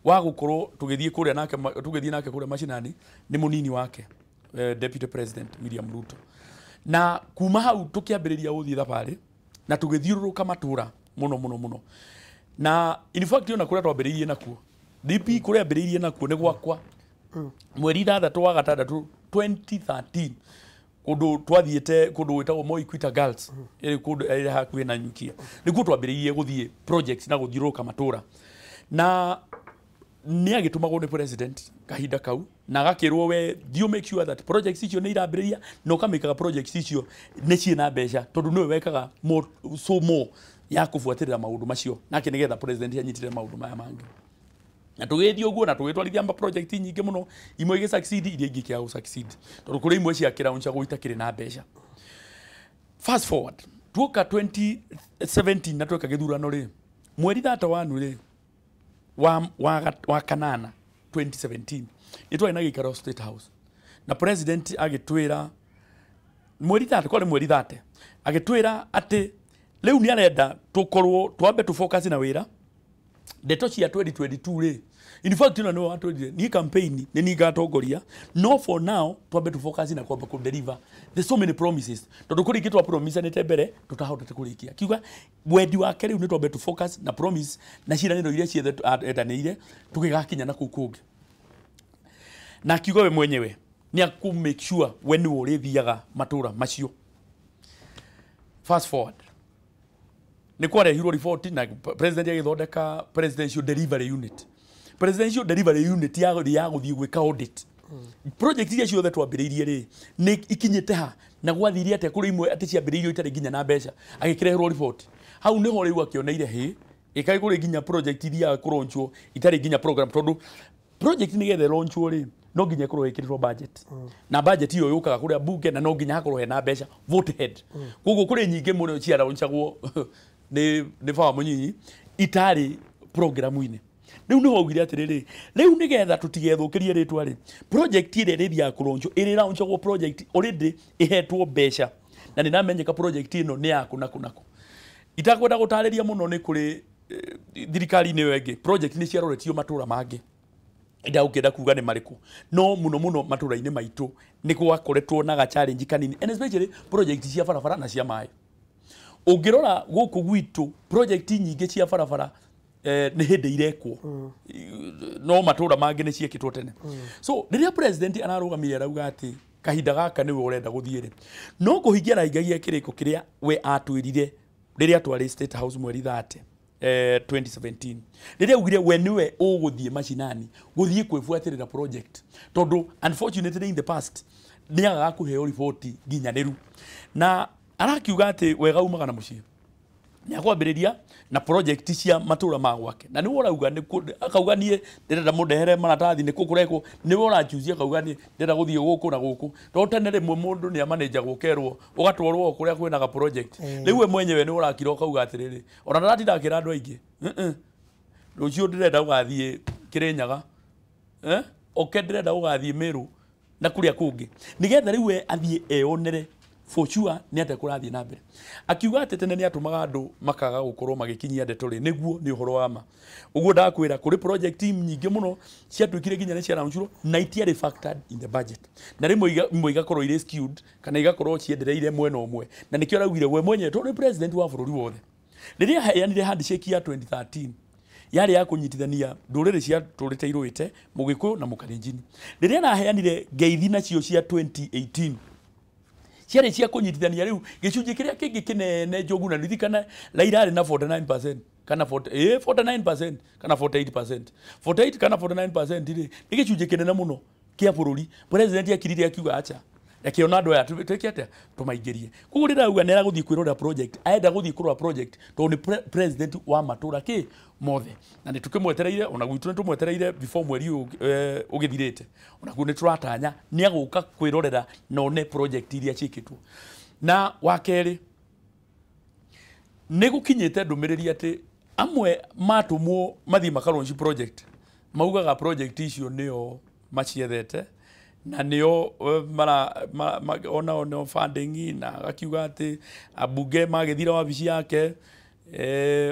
Speaker 2: wa gũkorwo tũgĩthiĩ kũrĩa nake tũgĩthiĩ nake kũrĩa macinani nĩ mũnini wake, Deputy President William Ruto. Na kuma hau tũkĩambĩrĩria gũthiĩ thabarĩ na tũgĩthiũrũrũka matũra mũno mũno mũno. Na in fact ona kũrĩa twambĩrĩirie nakuo DP, kũrĩa ambĩrĩirie nakuo nĩ gwakwa mweri 6 wa gatandatũ 2013, kũndũ twathiĩte kũndũ gwĩtagwo Moi Equita Girls, ĩrĩ kũndũ ĩrĩ hakuhĩ na Nyukia, nĩkuo twambĩrĩirie gũthiĩ projects na gũthiũrũrũka matũra. Na nĩ agĩtũmagwo nĩ president kahinda kau na agakĩrwo, we thiĩ make sure that projects icio nĩ irambĩrĩria na ũkamĩkaga projects icio nĩ ciĩna mbeca, tondũ nĩwe wekaga more, so more ya kũbuatĩrĩra maũndũ macio nake nĩgetha president anyitĩrĩre maũndũ maya mangĩ. Na tũgĩthiĩ ũguo na tũgĩtwarithia ma project nyingĩ mũno, imwe igĩ succeed, iria ingĩ ikĩaga gũ succeed, tondũ kũrĩ imwe cia kĩraunchagwo itakĩrĩ na mbeca. Fast forward tuoka 2017 na tweka gĩthurano rĩ, mweri 31 rĩ wa kanana 2017 nĩ twarĩ na gĩikaro State House na president agĩtwĩra mweri 30 kwarĩ mweri 30 agĩtwĩra atĩ rĩu nĩ arenda tũkorwo twambe tũ focus na wĩra ndeto cia 2022 rĩ. In fact ino nĩwe watwĩrire niĩ campaign nĩ niĩ ngatongoria, no for now twambe tũ focus na kwamba kũ deliver. There's so many promises tondũ kũrĩ ingĩ twa promisanĩte mbere tũtahotete kũrĩkia. Kiuga wendi wake rĩu nĩ twambe tũ focus na promise na ciĩranĩro iria ciothe endanĩire tũgĩgakinya na kũu kũngĩ. Na akiuga we mwenyewe nĩ akũ make sure we nĩwe ũrĩthiaga matũra macio. Fast forward nĩ kwarehirwo riboti na president agĩthondeka presidential delivery unit. Presidential delivery unit ya gũthiĩ gwĩka audit project iria ciothe twambĩrĩirie rĩ nĩ ikinyĩte ha na gwathire atĩa kũrĩ imwe atĩ ciambĩrĩirio itarĩ nginya na mbeca. Agĩkĩreherwo riboti hau nĩho rĩu akĩoneire hĩ ĩkaĩ kũrĩ nginya project iria kũronchwo itarĩ nginya program tondũ project nĩgetha ĩronchwo rĩ no nginya ĩkorwo ĩkĩrĩtwo budget na budget iyo yũkaga kũrĩa bunge na no nginya hakorwo hena mbeca vote head. Koguo kũrĩ nyingĩ mũno ciaronchagwo nĩ baba mũnyinyi itarĩ programu-inĩ. Rĩu nĩho augire atĩrĩrĩ rĩu nĩgetha tũtigethũkĩrie rĩtwa rĩ project ĩrĩa ĩrĩthiaga kũronchwo ĩrĩraunchagwo project already ĩhetwo mbeca na nĩramenyeka project ĩno nĩ yaku na kũ na kũ. Itakwenda gũtarĩria mũno nĩ kũrĩ thirikari-inĩ ĩyo ĩngĩ project nĩ ciaroretio matũra mangĩ ndagũkĩenda kuga nĩ marĩkũ no mũno mũno matũra-inĩ maitũ nĩ gwakoretwo na ga challenge kanini and especially project cia barabara na cia maĩ. Ũngĩrora gũkũ gwitũ project nyingĩ cia barabara nĩ hĩndĩ irekwo no matũra mangĩ nĩ ciekĩtwo tene. So rĩrĩa president ararũgamire arauga atĩ kahinda gaka nĩwe ũrenda gũthiĩ rĩ no kũhingia arahingagia kĩrĩko kĩrĩa we atwĩrire rĩrĩa twarĩ State House mweri 30 2017 rĩrĩa augire we nĩwe ũgũthiĩ macinani gũthiĩ kwĩbuatĩrĩra project tondũ unfortunately in the past nĩagaga kũheo riboti nginyanĩru na arakiuga atĩ wega umaga na mũciĩ nĩ akwambĩrĩria na project cia matũra ma gwake na nĩwe ũrauga akauga niĩ ndĩrenda mũndehere maratathi nĩkũ kũrekwo nĩwe ũrachusia akauga niĩ ndĩrenda gũthiĩ gũkũ na gũkũ tondũ tene rĩmwe mũndũ nĩ amanĩnjagwo ũkerwo ũgatwarwo kũrĩa kwĩna ga project. Rĩu we mwenyewe nĩwe ũrakira ũkauga atĩrĩrĩ ona ndaratinda akĩra andũ aingĩ rũciũ ndĩrenda ũgathiĩ Kĩrĩnyaga oke ndĩrenda ũgathiĩ Meru na kũrĩa kũngĩ nĩgetha rĩu we athiĩ eyonere for sure nĩ atĩa kũrathiĩ na mbere. Akiuga atĩ tene nĩ atũmaga andũ makaga gũkorwo magĩkinyia ndeto rĩ nĩguo nĩ ũhoro wa ma. Ũguo ndakwĩra kũrĩ project nyingĩ mũno ciatuĩkire nginya nĩ ciaraunchirwo na itiarĩ factored in the budget na rĩmwe imwe igakorwo irĩ skewed kana igakorwo ciendereire mwena ũmwe na nĩkĩo araugire we mwenyewe tondũ nĩ president wa bũrũri wothe. Rĩrĩa aheanire handshake ya 2013 yarĩ ya kũnyitithania ndũrĩrĩ cia tũrĩte irũĩte Mũgĩkũyũ na Mũkalenjini. Rĩrĩa araheanire ngeithi nacio cia 2018 ciarĩ cia kũnyitithania rĩu gĩcunjĩ kĩrĩa kĩngĩ kĩnene Njogu na ririkana Raila arĩ na 49% kana 49% kana 48% 48 kana 49% rĩ nĩ gĩcunjĩ kĩnene mũno kĩa bũrũri. President akirire akiuga acha akĩona andũ aya twĩke atĩa tũmaingĩrie. Koguo rĩrĩa auga nĩ aragũthiĩ kwĩrorera project arenda gũthiĩ kũrora project tondũ nĩ president wa matũra kĩ mothe na nĩ tũkĩmwetereire ona gwitũ nĩ tũmwetereire before mweri ũyũ ũgĩthirĩte ona kuo nĩ tũratanya nĩ agũka kwĩrorera na one project iria ciĩkĩtwo. Na wa kerĩ nĩ gũkinyĩte ndũmĩrĩri atĩ amwe matũmwo mathiĩ makaronci project maugaga project icio nĩo maciethete na nĩo mara ona nĩo funding na agakiuga atĩ ambunge magĩthira wabici yake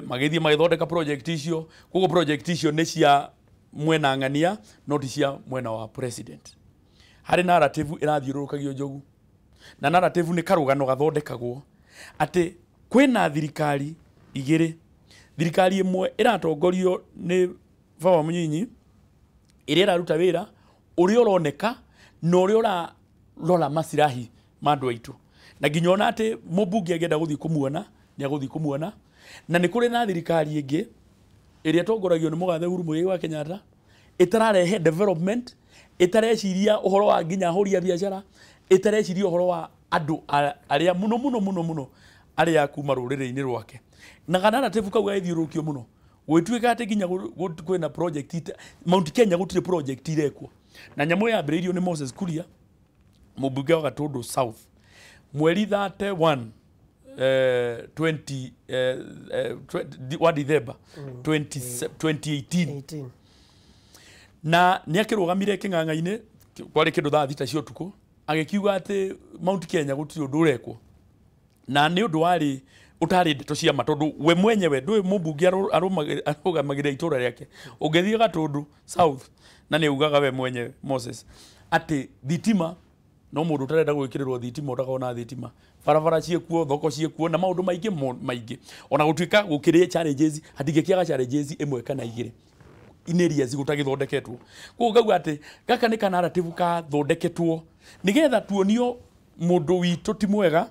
Speaker 2: magĩthiĩ magĩthondeka project icio. Koguo project icio nĩ cia mwena ng'ania no ti cia mwena wa president. Harĩ narrative ĩrathiũrũrũkagio Njogu na narrative nĩ karũgano gathondekagwo atĩ kwĩna thirikari igĩrĩ. Thirikari ĩmwe ĩratongorio nĩ baba mũnyinyi ĩrĩa ĩraruta wĩra ũrĩa ũroneka na ũrĩa ũrarora masirahi ma andũ aitũ na nginya ona atĩ mũmbunge angĩenda gũthiĩ kũmuona nĩ agũthiĩ kũmuona. Na nĩ kũrĩ na thirikari ĩngĩ ĩrĩa ĩtongoragio nĩ mũgathe Uhuru Muigai wa Kenyatta ĩtararehe development ĩtareciria ũhoro wa nginya ahũri a biacara ĩtareciria ũhoro wa andũ arĩa mũno mũno mũno mũno arĩa kuma rũrĩrĩ-inĩ rwake na ga narrative kau gagĩthiũrũrũkio mũno gwĩtuĩka atĩ nginya kwĩna project Mount Kenya gũtirĩ project irekwo. Na nyamũ yambĩrĩirio nĩ Moses Kuria mũmbunge wa Gatũndũ South mweri 31 wa December 2018. Na nĩ akĩrũgamire kĩng'ang'a-inĩ kwarĩ kĩndũ thaa 6 cia ũtukũ agĩkiuga atĩ Mount Kenya gũtirĩ ũndũ ũrekwo. Na nĩ ũndũ warĩ ũtarĩ ndeto cia ma tondũ we mwenyewe ndũĩ mũmbunge arũgamagĩrĩra itũra rĩake. Ũngĩthiĩ Gatũndũ South na nĩ augaga we mwenyewe Moses atĩ thitima no mũndũ ũtarenda gwĩkĩrĩrwo thitima ũtakona thitima, barabara ciĩkuo, thoko ciĩkuo na maũndũ maingĩ maingĩ. Ona gũtuĩka gũkĩrĩ challenges, hatingĩkĩaga challenges ĩmwe kana igĩrĩ in areas gũtagĩthondeketwo. Koguo ngauga atĩ gaka nĩ ka narrative kathondeketwo nĩgetha tuonio mũndũ witũ ti mwega,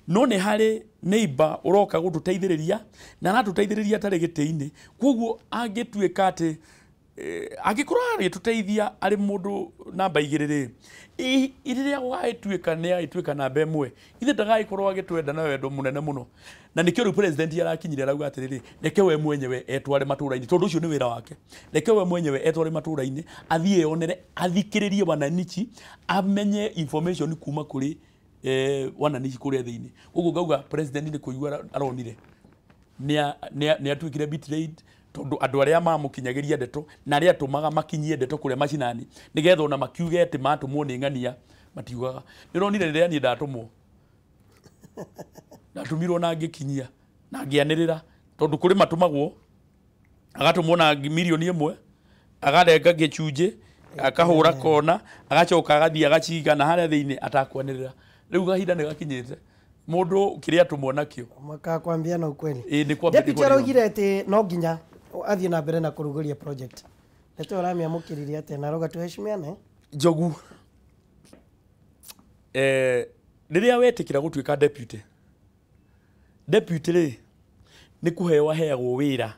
Speaker 2: no nĩ harĩ neighbor ũroka gũtũteithĩrĩria na aratũteithĩrĩria atarĩ gĩtĩ-inĩ. Koguo angĩtuĩka atĩ angĩkorwo agĩtũteithia arĩ mũndũ namba 2 rĩ, rĩrĩa gũgagĩtuĩka nĩ agĩtuĩka namba 1, ithe ndagagĩkorwo agĩtwenda na wendo mũnene mũno. Na nĩkĩo rĩu president arakinyire arauga atĩrĩrĩ, reke we mwenyewe etware matũra-inĩ, tondũ ũcio nĩ wĩra wake. Reke we mwenyewe etware matũra-inĩ, athiĩ eyonere, athikĩrĩrie wananchi, amenye information kuma kũrĩ wananchi kũrĩa thĩinĩ. Koguo ngauga president nĩ kũigua aronire nĩ atuĩkire betrayed tondũ andũ arĩa mamũkinyagĩria ndeto na arĩa atũmaga makinyie ndeto kũrĩa macinani nĩgetha ona makiuge atĩ matũmwo nĩ ng'ania matiugaga. Nĩ ũronire rĩrĩa niĩ ndatũmwo, ndatũmirwo na ngĩkinyia na ngĩanĩrĩra tondũ kũrĩ matũmagwo agatũmwo na mirioni 1 akarenga gĩcunjĩ akahũra kona agacoka agathiĩ agaciga na harĩa thĩinĩ atakwanĩrĩra. Rĩu kahinda nĩ gakinyĩte mũndũ kĩrĩa atũmwo nakĩo
Speaker 1: makakwambia na ukweli.
Speaker 2: Ĩ nĩ kwambia
Speaker 1: Deputy araugire atĩ no nginya athiĩ na mbere na kũrugũria project. Ndeto ũramĩamũkĩririe atĩa na arauga tuheshimiane?
Speaker 2: Njogu, rĩrĩa wetĩkĩra gũtuĩka deputy, deputy rĩ nĩ kũheo aheagwo wĩra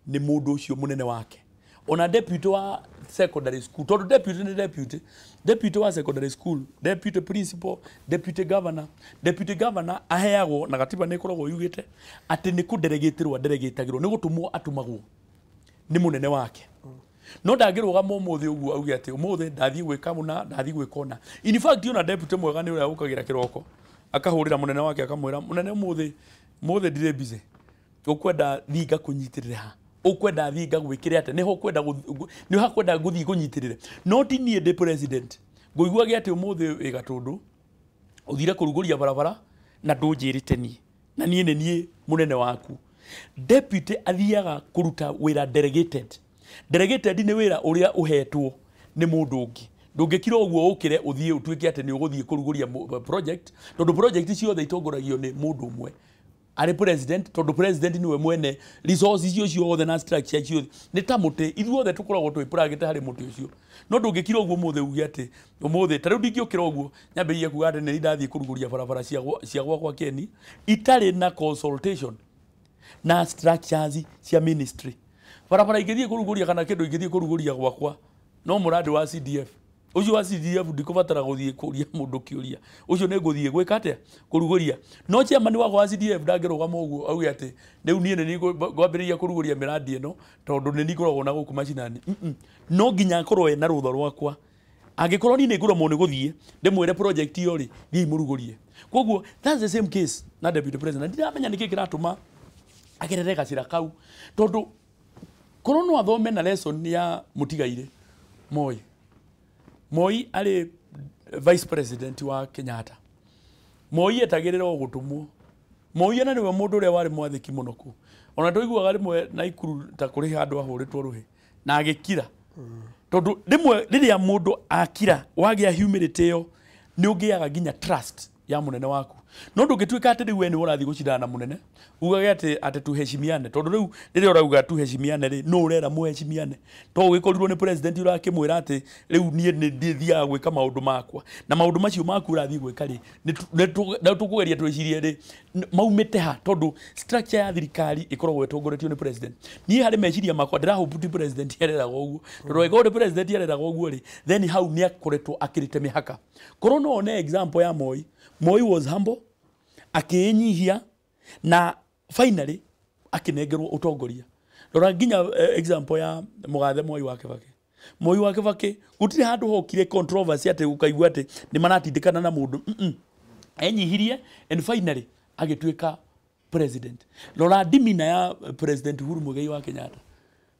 Speaker 2: nĩ mũndũ ũcio mũnene wake. Ona deputy wa secondary school, tondũ deputy nĩ deputy, deputy wa secondary school, deputy principal, deputy governor, deputy governor aheagwo na gatiba nĩ ĩkoragwo yugĩte atĩ nĩ kũdelegĩtĩrwo adelegĩtagĩrwo, nĩ gũtũmwo atũmagwo nĩ mũnene wake. No ndangĩrũgama ũmũthĩ ũguo auge atĩ ũmũthĩ ndathiĩ gwĩka mũna, ndathiĩ gwĩka ũna. In fact ona deputy mwega nĩ ũrĩa ũkagĩra kĩroko akahũrĩra mũnene wake akamwĩra, mũnene ũmũthĩ ũmũthĩ ndirĩ busy, ũkwenda thiĩ ngakũnyitĩrĩre ha, ũkwenda thiĩ ngagwĩkĩre atĩa, nĩho ũkwenda nĩho hakwenda gũthiĩ kũnyitĩrĩre. No ti niĩ ndĩ president ngũiguage atĩ ũmũthĩ wĩ Gatũndũ ũthire kũrugũria barabara na ndũnjĩrĩte niĩ, na niĩ nĩ niĩ mũnene waku. Deputy athiaga kũruta wĩra delegated. Delegated nĩ wĩra ũrĩa ũhetwo nĩ mũndũ ũngĩ. Ndũngĩkira ũguo ũkĩre ũthiĩ ũtuĩke atĩ nĩ ũgũthiĩ kũrugũria project, tondũ project ciothe itongoragio nĩ mũndũ ũmwe arĩ president, tondũ president nĩwe mwene resources icio ciothe na structure ciothe. Nĩ ta mũtĩ, ithuothe tũkoragwo twĩpuragĩte harĩ mũtĩ ũcio. No ndũngĩkira ũguo ũmũthĩ uge atĩ ũmũthĩ ta rĩu ndingĩũkĩra ũguo nyambĩrĩrie kuga atĩ nĩ ndathiĩ kũrugũria barabara cia gwakwa Keni itarĩ na consultation na structures cia ministry. Barabara ingĩthiĩ kũrugũria kana kĩndũ ingĩthiĩ kũrugũria gwakwa no mũrandi wa CDF ũcio wa CDF ndikũbatara gũthiĩ kũria mũndũ kĩũria, ũcio nĩ ngũthiĩ gwĩka atĩa kũrugũria. No chairman wakwa wa CDF ndangĩrũgama ũguo auge atĩ rĩu niĩ nĩ ngwambĩrĩria kũrugũria mĩrandi ĩno tondũ nĩ ngoragwo na gũkũ macinani. No nginya akorwo ena rũtha rwakwa. Angĩkorwo niĩ nĩ ngũremwo nĩ gũthiĩ ndĩmwĩre project ĩyo rĩ, thiĩi mũrugũrie. Koguo that's the same case na deputy president. Ndiramenya nĩkĩ kĩratũma agerere gacĩra kau, tondũ korwo no athome na lesson ya mũtigairĩ Moi. Moi arĩ vice president wa Kenyatta. Moi etagĩrĩra o gũtũmwo. Moi ona nĩwe mũndũ ũrĩa warĩ mwathĩki mũno kũu. Ona tũiguaga rĩmwe Naikuru ta kũrĩ handũ ahũrĩtwo rũhĩ na agĩkira. Tondũ rĩmwe rĩrĩa mũndũ akira wagĩa humility ĩyo nĩ ũgĩaga nginya trust ya mũnene waku. No ndũngĩtuĩka atĩ rĩu we nĩwe ũrathiĩ gũcindana na mũnene ugage atĩ tuheshimiane, tondũ rĩu rĩrĩa ũrauga tuheshimiane rĩ, nũ ũrera mũheshimiane? To ũgĩkorirwo nĩ president ũrakĩmwĩra atĩ rĩu niĩ nĩ ndithiaga gwĩka maũndũ makwa, na maũndũ macio maku ũrathiĩ gwĩka rĩ, nĩ tũkũgeria twĩcirie rĩ maumĩte ha, tondũ structure ya thirikari ĩkoragwo ĩtongoretio nĩ president. Niĩ harĩ meciria makwa ndĩrahope ti president areraga ũguo, tondũ angĩkorwo nĩ president areraga ũguo rĩ, then hau nĩ akoretwo akĩrĩte mĩhaka. Korwo no one example ya Moi, Moi was humble, akĩĩnyihia na finally akĩnengerwo ũtongoria. Rora nginya example ya mũgathe Moi wa Kibaki. Moi wa Kibaki gũtirĩ handũ hokire controversy atĩ ũkaigua atĩ nĩ maratindĩkana na mũndũ. Enyihirie and finally agĩtuĩka president. Rora ndimina ya President Uhuru Muigai wa Kenyatta.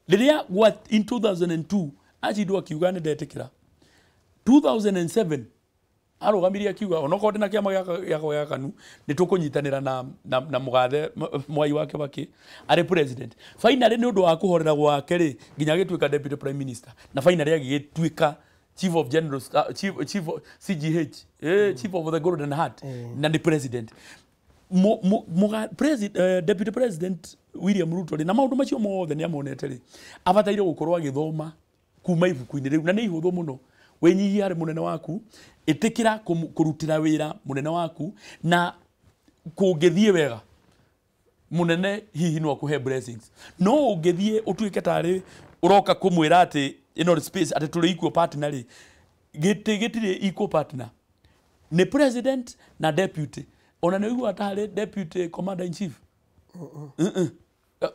Speaker 2: Rĩrĩa in 2002 Acindwo akiuga nĩ ndetĩkĩra. 2007 arũgamirie akiuga onokorwo ndĩ na kĩama gĩakwa gĩa KANU nĩ tũkũnyitanĩra na mũgathe Mwai wa Kibaki arĩ president. Finally nĩ ũndũ wa kũhorera gwake rĩ, nginya agĩtuĩka deputy prime minister, na finally agĩgĩtuĩka chief of general chief of CGH, chief of the Golden Heart, na nĩ president. Deputy President William Ruto rĩ, na maũndũ macio mothe nĩ amonete rĩ, abataire gũkorwo agĩthoma kuma ibuku-inĩ rĩu, na nĩ ihũthũ mũno. Wĩnyihie harĩ mũnene waku, ĩtĩkĩra kũrutĩra wĩra mũnene waku, na kũngĩthiĩ wega mũnene hihi no akũhe blessings. No ũngĩthiĩ ũtuĩke tarĩ ũroka kũmwĩra atĩ ĩno space atĩ tũrĩ equal partner rĩ, gĩtĩ gĩtirĩ equal partner, nĩ president na deputy. Ona nĩ ũiguaga ta harĩ deputy commander in chief.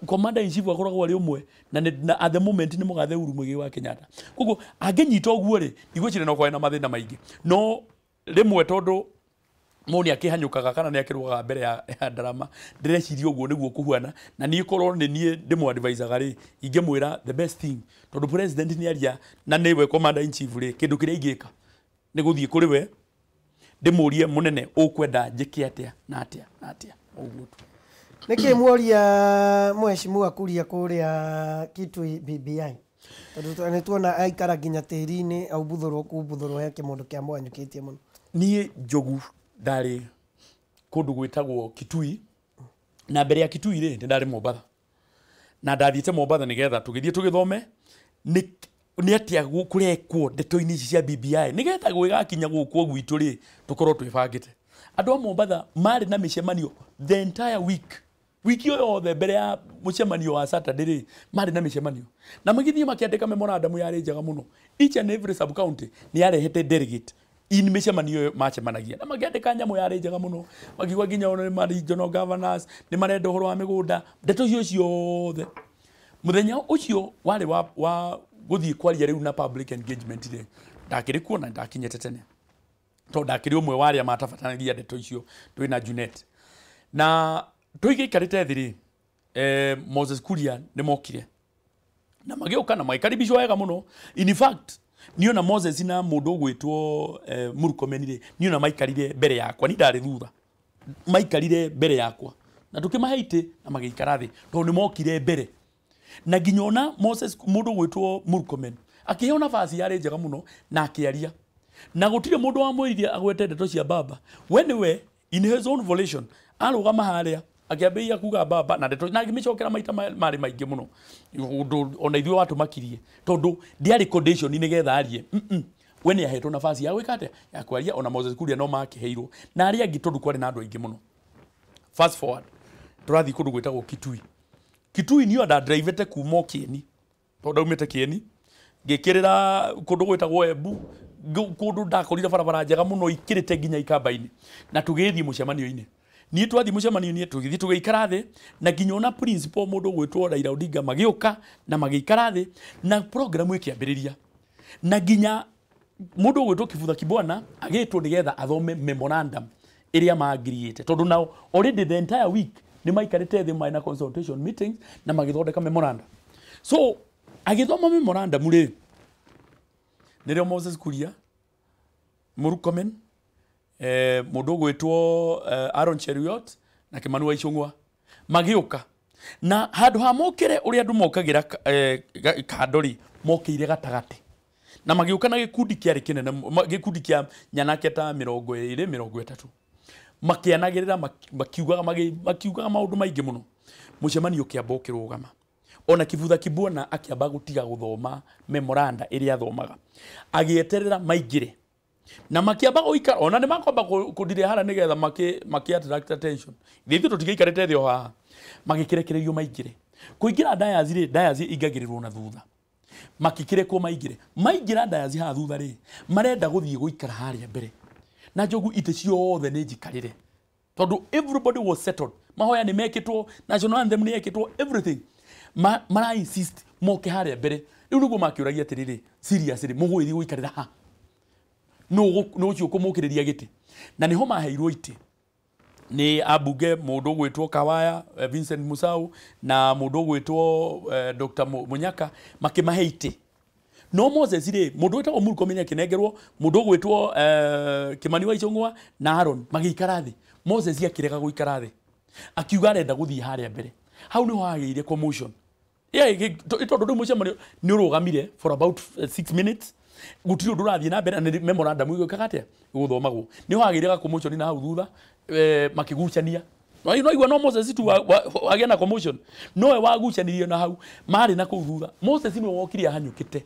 Speaker 2: Commander in chief akoragwo arĩ ũmwe, na at the moment nĩ mũgathe Uhuru Muigai wa Kenyatta. Koguo angĩnyita ũguo rĩ, ndigwĩciria no kwarĩ na mathĩna maingĩ. No rĩmwe tondũ mũndũ nĩ akĩhanyũkaga kana nĩ akĩrũgaga mbere ya ndarama, ndĩreciria ũguo nĩguo kũhuana. Na niĩ korwo nĩ niĩ ndĩmũ-advisaga rĩ, ingĩmwĩra the best thing, tondũ president nĩ aria na nĩwe commander in chief rĩ, kĩndũ kĩrĩa ingĩka nĩ gũthiĩ kũrĩ we ndĩmũrie, mũnene, ũkwenda njĩke atĩa na atĩa na atĩa, ũguo tu.
Speaker 1: Nĩkĩ muoria mheshimiwa Kuria kũrĩa Kitui BBI? Tondũ nĩ tuona aikara nginya tĩri-inĩ aumbuthũrwo kumbuthũrwo he kĩmũndũ kĩa mwanyũkĩtie mũno.
Speaker 2: Niĩ Njogu ndarĩ kũndũ gwĩtagwo Kitui, na mbere ya Kitui rĩ, nĩ ndarĩ Mombatha, na ndathiĩte Mombatha nĩgetha tũgĩthiĩ tũgĩthome nĩ atĩa kũrekwo ndeto-inĩ ici cia BBI, nĩgetha gwĩgakinya gũkũ gwitũ rĩ, tũkorwo twĩbangĩte. Andũ a Mombatha marĩ na mĩcemanio the entire week, wiki ĩyo yothe mbere ya mũcemanio wa Saturday rĩ, marĩ na mĩcemanio, na magĩthiĩ makĩandĩka memorandum yarĩ njega mũno. Each and every sub county nĩ yarehete delegate in mĩcemanio ĩyo macemanagia, na makĩandĩka nyamũ yarĩ njega mũno, makiuga nginya ona nĩ regional governors nĩ marenda ũhoro wa mĩgũnda, ndeto icio ciothe. Mũthenya ũcio warĩ wa gũthiĩ kwaria rĩu na public engagement rĩ, ndakĩrĩ kuo na ndakinyĩte tene tondũ ndakĩrĩ ũmwe wa arĩa matabatanagia ndeto icio twĩ na Junet. Na tũigĩikarĩte thĩ rĩ, Moses Kuria nĩ mokire na magĩũka na magĩkaribicwo wega mũno. In fact, niĩ ona Moses na mũndũ ũgwĩtwo Murkomen rĩ, niĩ ona maikarire mbere yakwa, niĩ ndarĩ thutha, maikarire mbere yakwa na tũkĩmahe itĩ na magĩikara thĩ tondũ nĩ mokire mbere. Na nginya ona Moses, mũndũ ũgwĩtwo Murkomen akĩheo nafasi yarĩ njega mũno na akĩaria, na gũtirĩ mũndũ wamwĩrire agwete ndeto cia baba. We nĩwe in his own volition arũgama harĩa akĩambĩrĩria kuga baba na ndeto, na agĩmĩcokera maita marĩ maingĩ mũno, ũndũ ona ithuĩ watũmakirie tondũ ndiarĩ condition nĩgetha arie. We nĩ ahetwo nafasi ya gwĩka atĩa, ya kwaria. Ona Moses Kuria no makĩheirwo na arĩa angĩ tondũ kwarĩ na andũ aingĩ mũno. Fast forward, tũrathiĩ kũndũ gwĩtagwo Kitui. Kitui niyo ndadrivete kuma o Kieni, tondũ ndaumĩte Kieni ngĩkĩrĩra kũndũ gwĩtagwo Embu, kũndũ ndakorire barabara njega mũno ikĩrĩte nginya Ikamba-inĩ, na tũgĩthiĩ mũcemanio-inĩ. Niĩ twathiĩ mũcemanio-inĩ tũgĩthiĩ tũgĩikara thĩ, na nginya ona principal mũndũ ũgwĩtwo Raila Odinga magĩũka na magĩikara thĩ, na program ĩkĩambĩrĩria. Na nginya mũndũ ũgwĩtwo Kivutha Kibwana agĩtwo nĩgetha athome memorandum ĩrĩa maagiriĩte, tondũ nao already the entire week nĩ maikarĩte thĩ marĩ na consultation meetings na magĩthondeka memorandum. So agĩthoma memorandum rĩ, nĩrĩo Moses Kuria, Murkomen, mũndũ ũgwĩtwo Aaron Cheruiyot na Kimani wa Ichung'wa magĩũka, na handũ ha mokĩre ũrĩa andũ mokagĩra kando rĩ, mokĩire gatagatĩ, na magĩũka na gĩkundi kĩarĩ kĩnene, gĩkundi kĩa nyanake ta 20 30, makĩanagĩrĩra makiugaga maũndũ maingĩ mũno. Mũcemanio ũkĩamba ũkĩrũgama, ona Kivutha Kibwana akĩamba gũtiga gũthoma memoranda ĩrĩa athomaga, agĩeterera maingĩre, na makĩamba gũikara. Ona nĩ makwamba kũndirĩa hara nĩgetha makĩ attract attention. Ithuĩ tũtigĩikarĩte thĩ o haha, magĩkĩrekererio maingĩre. Kũingĩra dais rĩ, dais ingagĩrĩrwo na thutha, makĩkĩrekwo maingĩre. Maingĩra dais haha thutha rĩ, marenda gũthiĩ gũikara harĩa mbere, na Njogu itĩ ciothe nĩ njikarĩre tondũ everybody was settled, mahoya nĩ mekĩtwo, national anthem nĩ yekĩtwo, everything. Mara insist moke harĩa mbere. Rĩu nĩguo makĩũragia atĩrĩrĩ, seriously mũgũgĩthiĩ gũikarĩra ha? Nũ ũcio ũkũmũkĩrĩria gĩtĩ? Na nĩho maheirwo itĩ nĩ ambunge mũndũ ũgwĩtwo Kawaya, Vincent Musau, na mũndũ ũgwĩtwo Dr. Munyaka, makĩmahe itĩ. No Moses rĩ, mũndũ wĩtagwo Murkomen akĩnengerwo, mũndũ ũgwĩtwo Kimani wa Ichung'wa na Aaron magĩikara thĩ. Moses akĩrega gũikara thĩ, akiuga arenda gũthiĩ harĩa mbere. Hau nĩho hagĩire commotion. Tondũ rĩu mũcemanio nĩ ũrũgamire for about 6 minutes, gũtirĩ ũndũ ũrathiĩ na mbere, na nĩ memorandum ĩgwĩkaga atĩa, ĩgũthomagwo. Nĩho hagĩire ga commotion na hau thutha, makĩgucania. No igua no Moses tu agĩa na commotion, nowe wagucanirie na hau marĩ na kũu thutha. Moses nĩwe wokire ahanyũkĩte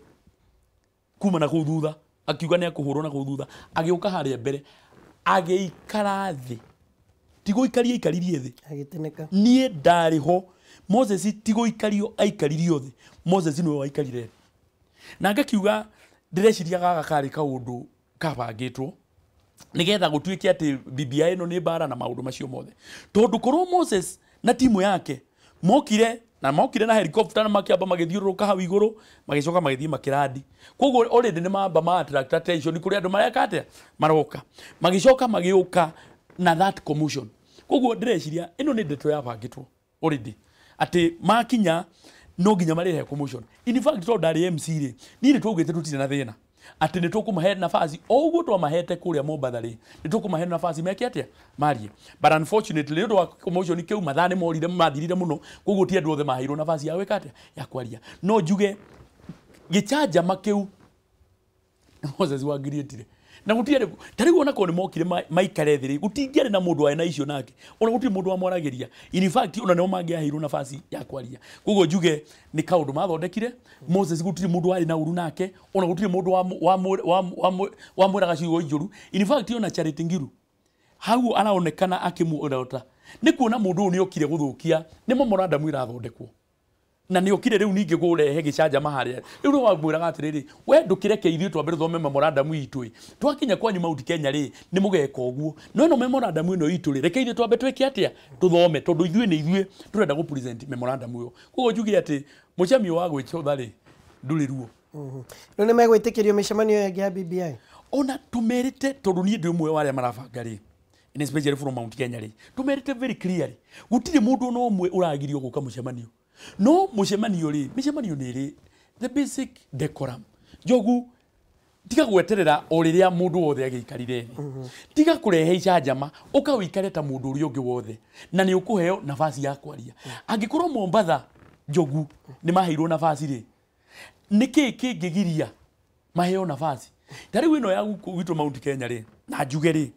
Speaker 2: kuma na kũu thutha, akiuga nĩ akũhũrwo na kũu thutha, agĩũka harĩa mbere agĩikara thĩ. Ti gũikaria aikaririe thĩ,
Speaker 1: agĩtĩnĩka.
Speaker 2: Niĩ ndarĩ ho. Moses ti gũikario aikaririo thĩ, Moses nĩwe waikarire thĩ. Na ngakiuga ndĩreciria gaka karĩ kaũndũ kabangĩtwo nigetha gũtuĩke atĩ BBI ĩno nĩ mbara na maũndũ macio mothe. Tondũ korwo Moses na timu yake mokire na helicopter na makĩamba magĩthiũrũrũka hau igũrũ, magĩcoka magĩthiĩ makĩrandi. Koguo already nĩ mamba ma attract attention kũrĩ andũ mareka atĩa, maroka. Magĩcoka magĩũka na that commotion. Koguo ndĩreciria ĩno nĩ ndeto yabangĩtwo already atĩ makinya no nginya marehe commotion. In fact tondũ ndarĩ MC rĩ, niĩ nĩ twaugĩte tũtirĩ na thĩna atĩ nĩ tũkũmahe nafasi o ũguo twamahete kũrĩa Mombatha rĩ, nĩ tũkũmahe nafasi meke atĩa, marie. But unfortunately nĩ ũndũ wa commotion kĩu mathaa nĩ morire, mathirire mũno, koguo ti andũ othe maheirwo nafasi ya gwĩka atĩa, ya kwaria. No njuge gĩcanjama kĩu Moses wangiriĩtire na gũtiarĩ ta rĩu ona korwo nĩ mokire maikare thĩ rĩ, gũtingĩarĩ na mũndũ warĩ na icio nake, ona gũtirĩ mũndũ wamwaragĩria. In fact ona nĩo mangĩaheirwo nafasi ya kwaria. Koguo njuge nĩ kaũndũ mathondekire. Moses gũtirĩ mũndũ warĩ na ũru nake, ona gũtirĩ mũndũ wamwĩraga ciugo njũru. In fact ona Charity Ngiru hau araonekana akĩmuorota nĩ kuona mũndũ ũyũ nĩ okire gũthũkia, nĩ memorandum ĩrathondekwo na nĩ okire rĩu ningĩ kũrehe gĩcanjama harĩa. Rĩu nĩ wamwĩraga atĩrĩrĩ, we ndũkĩreke ithuĩ twambe tũthome memorandum itũ ĩ, twakinya kwanyu Mount Kenya rĩ nĩ mũgeka ũguo, no ĩno memorandum ĩno itũ rĩ, reke ithuĩ twambe twĩke atĩa, tũthome, tondũ ithuĩ nĩ ithuĩ tũrenda gũ present memorandum ĩyo. Koguo njuge atĩ mũcemanio wa gwĩcũtha rĩ ndũrĩ ruo.
Speaker 1: Rĩu nĩ megwĩtĩkĩrio mĩcemanio ĩngĩ ya BBI?
Speaker 2: Ona tũmerĩte, tondũ niĩ ndĩ ũmwe wa arĩa marabanga rĩ, and especially from Mount Kenya rĩ, tũmerĩte very clearly gũtirĩ mũndũ ona ũmwe ũragirio gũka mũcemanio. No mũcemanio rĩ, mĩcemanio nĩ ĩrĩ the basic decorum. Njogu, tiga gweterera o rĩrĩa mũndũ wothe agĩikarire thĩ. Tiga kũrehe icanjama, ũka ũikare ta mũndũ ũrĩa ũngĩ wothe, na nĩ ũkũheo nafasi ya kwaria. Angĩkorwo Mombatha, Njogu, nĩ maheirwo nafasi rĩ, nĩkĩĩ kĩngĩgiria maheo nafasi? Ta rĩu ĩno ya gwitũ Mount Kenya rĩ, na njuge rĩ,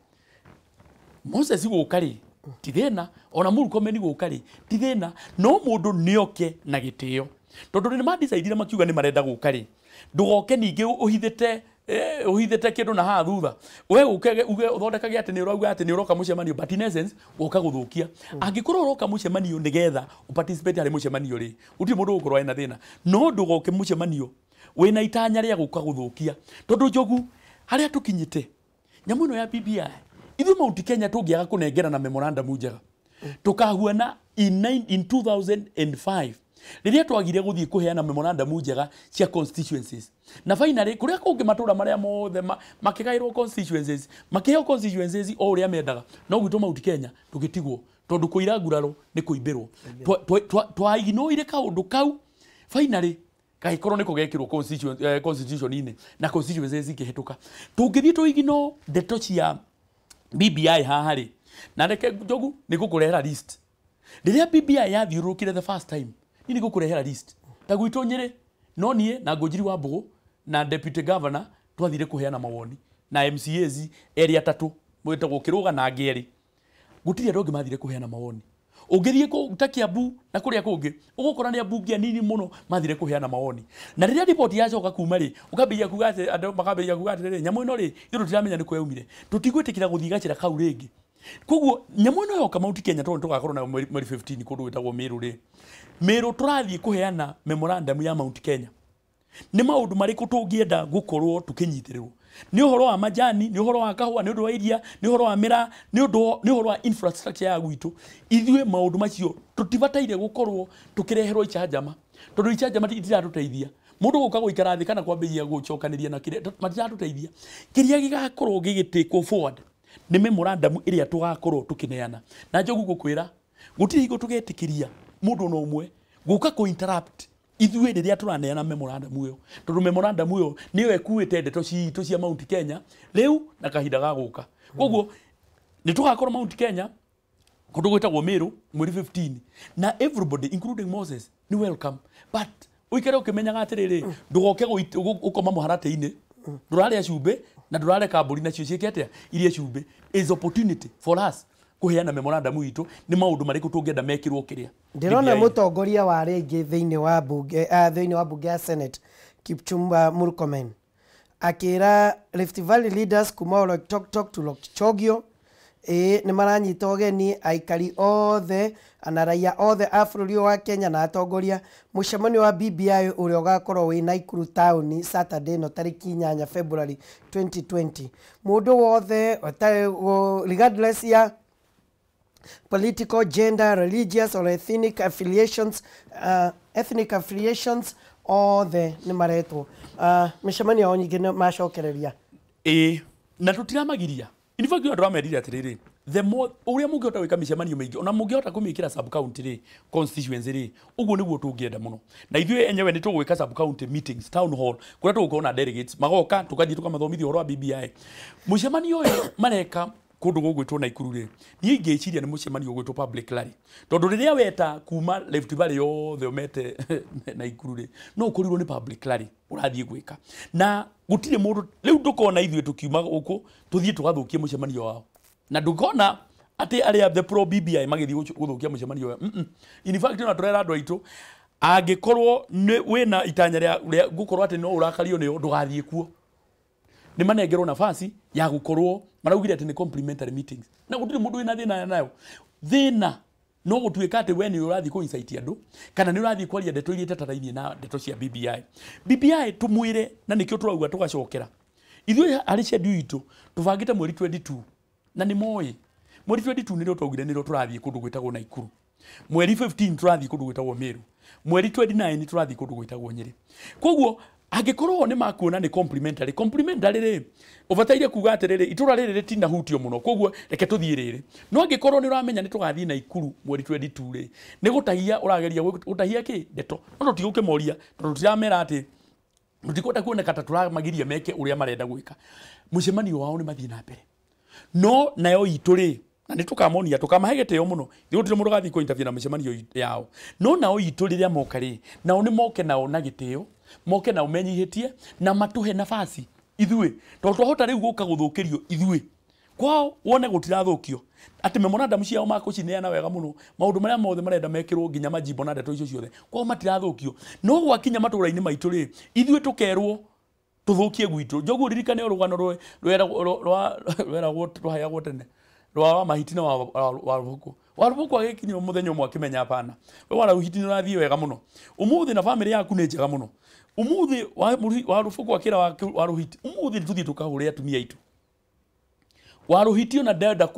Speaker 2: Moses gũka rĩ ti thĩna, ona Murkomen gũka rĩ ti thĩna, no mũndũ nĩoke na gĩtĩo. Tondũ nĩ mandicaidire makiuga nĩ marenda gũka rĩ, ndũgoke ningĩ ũhithĩte ũhithĩte kĩndũ na haha thutha. We ũke uge ũthondekage atĩ nĩ ũrauga atĩ nĩ ũroka mũcemanio, but in essence woka gũthũkia. Angĩkorwo ũroka mũcemanio nĩgetha ũparticipate harĩ mũcemanio rĩ, gũtirĩ mũndũ ũgũkorwo ena thĩna. No ndũgoke mũcemanio wĩna itanya rĩa gũka gũthũkia. Tondũ Njogu, harĩa tũkinyĩte nyamũ ĩno ya BBI, ithuĩ Mount Kenya tũngĩaga kũnengerana memorandum njega, tũkahuana in 2005 rĩrĩa twagire gũthiĩ kũheana memorandum njega cia constituencies. Na finally kũrĩa kũngĩ matũra marĩa mothe makĩgaĩrwo constituencies, makĩheo constituencies o ũrĩa mendaga, no gwitũ Mount Kenya tũgĩtigwo, tondũ kũira nguraro nĩ kũimbĩrwo. Twaignoire kaũndũ kau, finally gagĩkorwo nĩko gekĩrwo constitution-inĩ na constituencies ikĩhĩtũka. Tũngĩthiĩ tũigino ndeto cia BBI haha rĩ, na reke Njogu nĩ ngũkũrehera list. Rĩrĩa BBI yathiũrũrũkire the first time, niĩ nĩ ngũkũrehera list. Ta gwitũ Nyĩrĩ, no niĩ na Ngũnjiri wa Mbũgũ na deputy governor twathire kũheana mawoni na MCAs erĩ atatũ mwĩtagwo Kĩrũga na angĩ erĩ. Gũtirĩ andũ angĩ mathire kũheana mawoni. Ũngĩthiĩ ta Kiambu na kũrĩa kũngĩ, ũgũkora nĩ ambunge anini mũno mathire kũheana mawoni. Na rĩrĩa riboti yacoka kuma rĩ, ũkambĩrĩria kuga atĩ andũ makambĩrĩria kuga atĩrĩrĩ, nyamũ ĩno rĩ, ithuĩ tũtiramenya nĩ kũ yaumire. Tũtigwĩtĩkĩra gũthiĩ gacĩra kau rĩngĩ. Koguo nyamũ ĩno yoka Mount Kenya, tondũ tũgakorwo nayo mweri 15 kũndũ gwĩtagwo Meru rĩ, Meru tũrathiĩ kũheana memorandum ya Mount Kenya. Nĩ maũndũ marĩkũ tũngĩenda gũkorwo tũkĩnyitĩrĩrwo? Nĩ ũhoro wa majani, nĩ ũhoro wa kahũa, nĩ ũndũ wa iria, nĩ ũhoro wa mĩraa, nĩ ũhoro wa infrastructure ya gwitũ. Ithuĩ maũndũ macio tũtibataire gũkorwo tũkĩreherwo icanjama, tondũ icanjama itiratũteithia. Mũndũ gũka gũikara thĩ kana kwambĩrĩria gũcokanĩria na kĩrĩa matiratũteithia. Kĩrĩa gĩgakorwo gĩgĩtĩkwo forward nĩ memorandum ĩrĩa tũgakorwo tũkĩneana. Na Njogu ngũkwĩra, gũtirĩ hingo tũgetĩkĩria mũndũ ona ũmwe gũka kũ interrupt Ithuĩ rĩrĩa tũraneana memorandum ĩyo, tondũ memorandum ĩyo nĩyo ĩkuĩte ndeto citũ cia Mount Kenya rĩu na kahinda ga gũka. Koguo nĩ tũgakorwo Mount Kenya kũndũ gwĩtagwo Meru mweri 15, na everybody including Moses ni welcome, but ũikare ũkĩmenyaga atĩrĩrĩ, ndũgoke gũkoma mũharatĩ-inĩ, ndũrarĩa cumbĩ na ndũrareka mbũri nacio ciĩke atĩa, irie cumbĩ. Is opportunity for us kũheana memorandum itũ nĩ maũndũ marĩkũ tũngĩenda mekĩrwo kĩrĩa.
Speaker 1: Ndĩrona mũtongoria wa arĩa aingĩ thĩinĩ wa bunge, thĩinĩ wa bunge ya Senate Kipchumba Murkomen akĩra Rift Valley leaders kuma Oloitoktok to Lokichogio nĩ maranyita ũgeni aikari othe na raia othe a bũrũri wa Kenya na atongoria mũcemanio wa BBI ũrĩa ũgakorwo wĩ Nakuru town Saturday no tarĩki 8 February 2020. Mũndũ wothe regardless ya political, gender, religious or ethnic affiliations, othe nĩ maretwo. Mĩcemanio yao nyingĩ nĩ macokereria.
Speaker 2: Na tũtiramagiria. In fact, andũ amerire atĩrĩrĩ, the more ũrĩa mũngĩhota gwĩka mĩcemanio mĩingĩ, ona mũngĩhota kũmĩkĩra sub county rĩ, constituency rĩ, ũguo nĩguo tũngĩenda mũno. Na ithuĩ enyewe nĩ tũgwĩka sub county meetings, town hall, kũrĩa tũgũkorwo na delegates magoka, tũgathiĩ tũkamathomithia ũhoro wa BBI. Mũcemanio ũyũ mareka kũndũ gũgwĩtwo Nakuru rĩ, niĩ ingĩciria nĩ mũcemanio ũgwĩtwo public rally, tondũ rĩrĩa weta kuma Rift Valley yothe ũmete Nakuru rĩ, no ũkorirwo nĩ public rally ũrathiĩ gwĩka, na gũtirĩ mũndũ rĩu ndũkona ithuĩ tũkiuma gũkũ tũthiĩ tũgathũkie mũcemanio wao, na ndũkona atĩ arĩa the pro BBI magĩthiĩ gũthũkia mũcemanio wao. In fact, ona tũrera andũ aitũ, angĩkorwo wĩna itanya rĩa gũkorwo atĩ no ũrakario nĩo, ndũgathiĩ kuo. Nĩ manengerwo nafasi ya gũkorwo maraugire atĩ nĩ complimentary meetings, na gũtirĩ mũndũ wĩna thĩna nayo. Thĩna no gũtuĩka atĩ we nĩ ũrathiĩ kũ incite andũ, kana nĩ ũrathiĩ kwaria ndeto iria itatarainie na ndeto cia BBI. BBI tũmwĩre, na nĩkĩo tũrauga tũgacokera ithuĩ harĩ schedule itũ tũbangĩte mweri 22, na nĩ moĩ mweri 22 nĩrĩo twaugire nĩrĩo tũrathiĩ kũndũ gwĩtagwo Nakuru, mweri 15 tũrathiĩ kũndũ gwĩtagwo Meru, mweri 29 tũrathiĩ kũndũ gwĩtagwo Nyĩrĩ. Koguo angĩkorwo nĩ makuona nĩ complimentary, complimentary rĩ, ũbataire kuga atĩrĩrĩ, itũra rĩrĩ rĩtinahutio mũno, koguo reke tũthiĩ rĩrĩ. No angĩkorwo nĩ ũramenya nĩ tũgathiĩ Nakuru mweri 22 rĩ, nĩ gũtahia ũrageria gũtahia kĩ ndeto, no tũtigũkĩmoria tondũ tũtiramera atĩ tũtikwenda kuoneka ta tũramagiria meke ũrĩa marenda gwĩka. Mũcemanio wao nĩ mathiĩ na mbere, no nayo itũ rĩ, na nĩ tũkamonia, tũkamahe gĩtĩo mũno, gũtirĩ mũndũ ũgathiĩ kũ-interview na mĩcemanio yao, no nao itũ rĩrĩa moka rĩ, nao nĩ moke nao na gĩtĩo, moke nao menyihĩtie na matũhe nafasi ithuĩ, tondũ twahota rĩu gũka gũthũkĩrio ithuĩ kwao, wone gũtirathũkio atĩ memorandum ciao makũcineana wega mũno, maũndũ marĩa mothe marenda mekĩrwo nginya majimbo na ndeto icio ciothe, kwao matirathũkio. No gwakinya matũra-inĩ maitũ rĩ, ithuĩ tũkerwo tũthũkie gwitũ. Njogu ririkane rũgano rweragwo rwaheagwo tene rwa wa Mahiti na wa Rũbũkũ. Wa Rũbũkũ agĩkinywo mũthenya ũmwe akĩmenya hapana, we wa Rũhiti nĩ ũrathiĩ wega mũno ũmũthĩ na bamĩrĩ yaku nĩ njega mũno ũmũthĩ. Wa Rũbũkũ akĩra wa Rũhiti, ũmũthĩ nĩ tũthiĩ tũkahũre atumia aitũ. Wa Rũhiti ona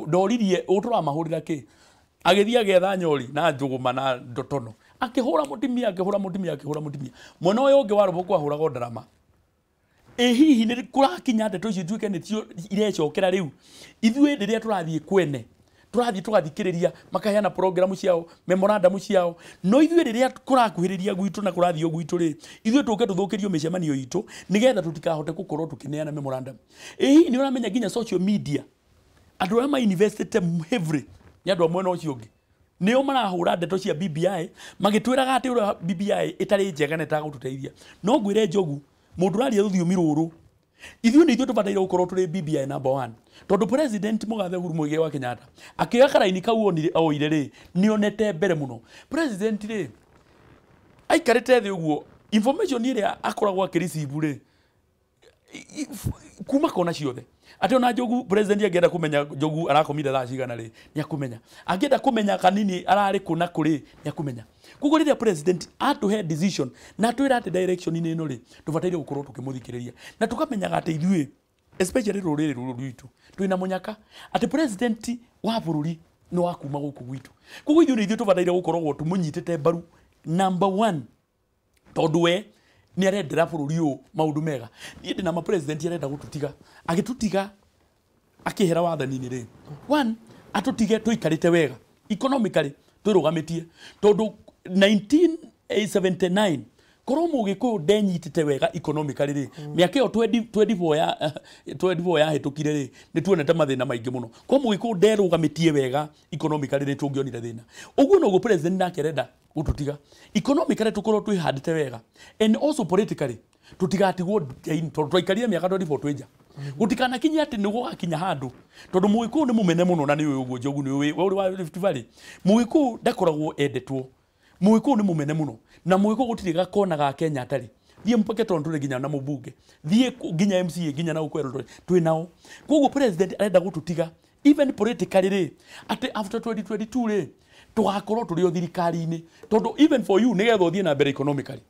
Speaker 2: ndoririe ũtũramahũrĩra kĩ, agĩthiĩ agĩetha nyori na njũgũma na ndotono, akĩhũra mũtumia, akĩhũra mũtumia, akĩhũra mũtumia. Mwena ũyũ ũngĩ wa Rũbũkũ ahũragwo ndarama. Ĩ hihi nĩ kũrakinya ndeto icio ituĩke nĩcio irecokera rĩu? Ithuĩ rĩrĩa tũrathiĩ kwene, tũrathiĩ tũgathikĩrĩria makaheana programu ciao, memorandum ciao, no ithuĩ rĩrĩa kũrakuhĩrĩria gwitũ na kũrathiĩ gwitũ rĩ, ithuĩ tũke tũthũkĩrio mĩcemanio itũ nĩgetha tũtikahote gũkorwo tũkĩneana memorandum. Ĩ hihi nĩ ũramenya nginya social media andũ arĩa ma-investite heavily nĩ andũ a mwena ũcio ũngĩ, nĩo marahũra ndeto cia BBI magĩtwĩraga atĩ ũrĩa BBI ĩtarĩ njega na ĩtagũtũteithia. No ngwĩre Njogu, mũndũ ũraria rũthiomi rũrũ, ithuĩ nĩ ithuĩ tũbataire gũkorwo tũrĩ BBI number 1, tondũ President Mũgathe Uhuru Muigai wa Kenyatta akĩoya karaini kau oire rĩ, nĩonete mbere mũno. President rĩ, aikarĩte thĩ ũguo, information ĩrĩa akoragwo akĩreceive rĩ, kuma kona ciothe. Atĩ ona Njogu, president angĩenda kũmenya Njogu arakomire thaa cigana rĩ, nĩ akũmenya. Angĩenda kũmenya kanini ararĩ kũ na kũ rĩ, nĩ akũmenya. Koguo rĩrĩa president atũhe decision na atwĩra atĩ direction-inĩ ĩno rĩ, tũbataire gũkorwo tũkĩmũthikĩrĩria na tũkamenyaga atĩ ithuĩ especially rũrĩrĩ rũrũ rwitũ twĩna mũnyaka atĩ president wa bũrũri nĩ wa kuma gũkũ gwitũ. Koguo ithuĩ nĩ ithuĩ tũbataire gũkoragwo tũmũnyitĩte mbaru number 1, tondũ we nĩ arendera bũrũri ũyũ maũndũ mega. Niĩ ndĩna ma president arenda gũtũtiga, agĩtũtiga akĩhera wathani-inĩ rĩ, one, atũtige tũikarĩte wega economically, twĩrũgamĩtie, tondũ 1979 Korwo Mũgĩkũyũ ndenyitĩte wega economically rĩ, mĩaka ĩyo 24 ya 24 yahĩtũkire rĩ, nĩ tuonete mathĩna maingĩ mũno. Korwo Mũgĩkũyũ nderũgamĩtie wega economically nĩ tũngĩonire thĩna. Ũguo noguo president nake arenda gũtũtiga economically tũkorwo twĩhandĩte wega, and also politically tũtigatigwo nja-inĩ, tondũ twaikarire mĩaka 24 twĩ nja. Gũtikanakinye atĩ nĩ gũgakinya handũ, tondũ Mũgĩkũyũ nĩ mũmene mũno, na nĩ ũĩ ũguo Njogu, nĩ ũĩ we ũrĩ wa Rift Valley. Mũgĩkũyũ ndakoragwo endetwo, Mũgĩkũyũ nĩ mũmene mũno, na Mũgĩkũyũ gũtirĩ gakona ga Kenya atarĩ. Thiĩ mpake tondũ tũrĩ nginya na mũmbunge, thiĩ nginya MCA, nginya na gũkũ Eldoret twĩ nao. Koguo president arenda gũtũtiga even politically rĩ, atĩ after 2022 rĩ, tũgakorwo tũrĩ o thirikari-inĩ, tondũ even for you nĩgetha ũthiĩ na mbere economically,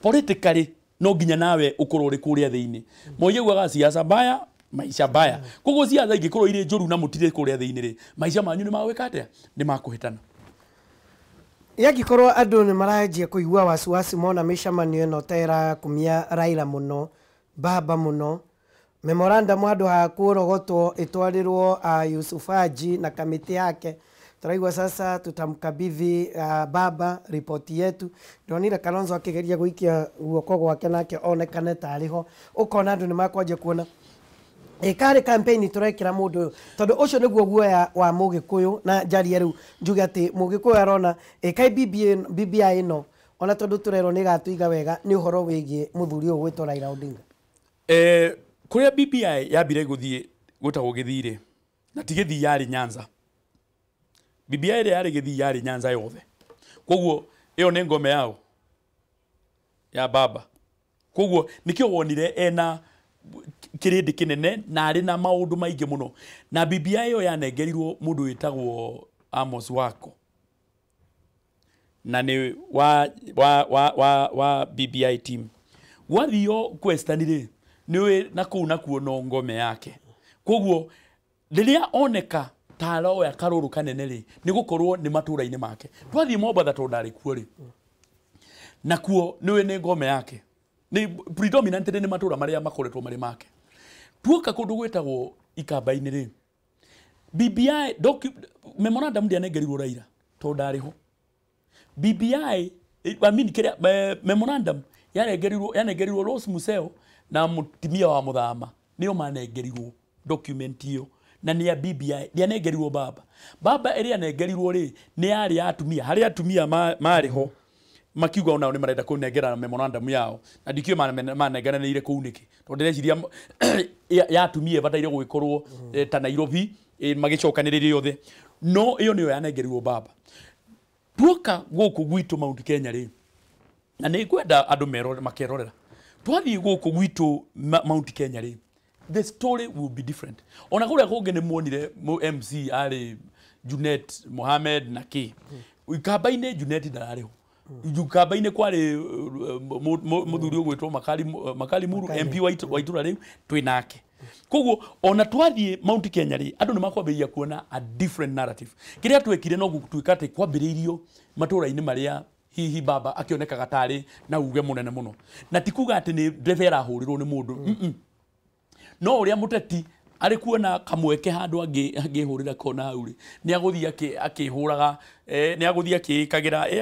Speaker 2: politically, no nginya nawe ũkorwo ũrĩ kũrĩa thĩinĩ. Moi augaga siasa mbaya maisha mbaya. Koguo siasa ingĩkorwo irĩ njũru na mũtirĩ kũrĩa thĩinĩ rĩ, maica manyu nĩ magwĩka atĩa? Nĩ makũhĩtana.
Speaker 1: Yangĩkorwo andũ nĩ maranjia kũigua wasiwasi mona mĩcemanio ĩno ta ĩrakumia Raila mũno, Baba mũno, memorandum handũ ha kũrogotwo ĩtwarĩrwo Yusuf Haji na kamĩtĩ yake, tũraigua sasa tutamkabidhi baba ripoti yetu. Ndonire Kalonzo akĩgeria gũikia guoko gwake nake onekane tarĩ ho, ũkona andũ nĩ makwanjia kuona ĩkarĩ campaign tũrekĩra mũndũ ũyũ, tondũ ũcio nĩguo guoya wa Mũgĩkũyũ. Na njarie rĩu njuge atĩ Mũgĩkũyũ arona ĩkai BBI ĩno, ona tondũ tũrerwo nĩ ĩgatũiga wega, nĩ ũhoro wĩgiĩ mũthuri ũyũ gwĩtwo Raila Odinga.
Speaker 2: Kũrĩa BBI yambire gũthiĩ gwĩtagwo Gĩthii, na ti Gĩthii yarĩ Nyanza. BBI ĩrĩa yarĩ Gĩthii yarĩ Nyanza yothe, koguo ĩyo nĩ ngome yao ya baba. Koguo nĩkĩo wonire ena kĩrĩndĩ kĩnene na arĩ na maũndũ maingĩ mũno. Na BBI ĩyo yanengerirwo mũndũ wĩtagwo Amos Wako, na nĩ wa BBI team. Gwathio Western rĩ, nĩ na kũu nakuo no ngome yake. Koguo rĩrĩa oneka ta aroya karũrũ kanene rĩ, nĩ gũkorwo nĩ matũra-inĩ make. Twathiĩ Mombatha, tondũ ndarĩ kuo rĩ, nakuo nĩũĩ nĩ ngome yake, nĩ predominantly nĩ matũra marĩa makoretwo marĩ make. Tuoka kũndũ gwĩtagwo Ikamba-inĩ rĩ, BBI memorandum ndĩanengerirwo Raila tondũ ndarĩ ho. BBI, I mean, kĩrĩa memorandum yanengerirwo Rose Museo na mũtumia wa Mũthama, nĩo manengerirwo document ĩyo, na nĩ ya BBI, ndĩanengerirwo baba. Baba ĩrĩa anengerirwo rĩ, nĩ yarĩ ya atumia, harĩa atumia marĩ ho makiuga onao nĩ marenda kũnengera memorandum yao, na ndikĩũĩ manengeranĩire kũu nĩkĩ, tondũ ndĩreciria ya atumia ĩbataire gũgĩkorwo ta Nairobi, magĩcokanĩrĩria othe, no ĩyo nĩyo yanengerirwo baba. Tuoka gũkũ gwitũ Mount Kenya rĩ, na nĩ ngwenda andũ makerorera, twathiĩ gũkũ gwitũ Mount Kenya rĩ, the story will be different. Ona kũrĩa kũngĩ nĩ muonire MC arĩ Junet Mohamed na kĩ. Ikamba-inĩ Junet ndararĩ ho. Ikamba-inĩ kwarĩ mũthuri ũgwĩtwo Makali Muru, MP wa itũra rĩu twĩ nake. Koguo ona twathiĩ Mount Kenya rĩ, andũ nĩ makwambĩrĩria kuona a different narrative. Kĩrĩa twekire no gũtuĩka atĩ kwambĩrĩirio matũra-inĩ marĩa hihi baba akĩonekaga tarĩ na uge mũnene mũno. Na ti kuga atĩ nĩ ndebe ĩrahũrĩrwo nĩ mũndũ. No ũrĩa mũteti arĩ kuona kamweke handũ angĩhũrĩra kona hau rĩ, nĩ agũthiĩ akĩhũraga, nĩ agũthiĩ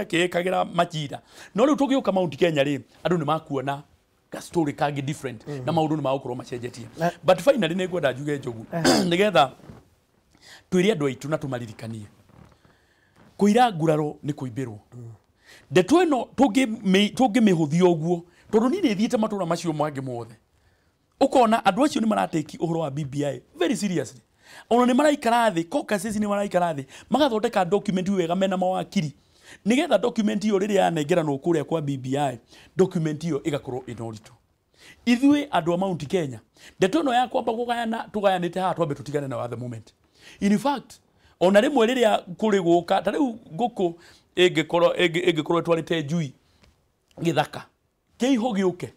Speaker 2: akĩĩkagĩra majira. No rĩu tũgĩũka Mount Kenya rĩ, andũ nĩ makuona ka story kangĩ different, na maũndũ nĩ magũkorwo macenjetie. But finally nĩ ngwenda njuge Njogu, nĩgetha twĩre andũ aitũ na tũmaririkanie, kũira nguraro nĩ kũimbĩrwo. Ndeto ĩno tũngĩmĩhũthia ũguo, tondũ niĩ nĩ thiĩte matũra macio mangĩ mothe, ũkona andũ acio nĩ marateki ũhoro wa BBI very seriously. Ona nĩ maraikara thĩ, caucuses nĩ maraikara thĩ, magathondeka document wega mena mawakiri, nĩgetha document ĩyo rĩrĩa yanengeranwo kũrĩa kwa BBI, document ĩyo ĩgakorwo ĩna ũritũ. Ithuĩ andũ a Mount Kenya, ndeto ĩno ya kwamba kũgayana tũgayanĩte haha, twambe tũtigane nayo at the moment. In fact, ona rĩmwe rĩrĩa kũrĩ gũka, ta rĩu ngũkũ ĩngĩkorwo ĩtwarĩte njui gĩthaka, kĩihũ gĩũke,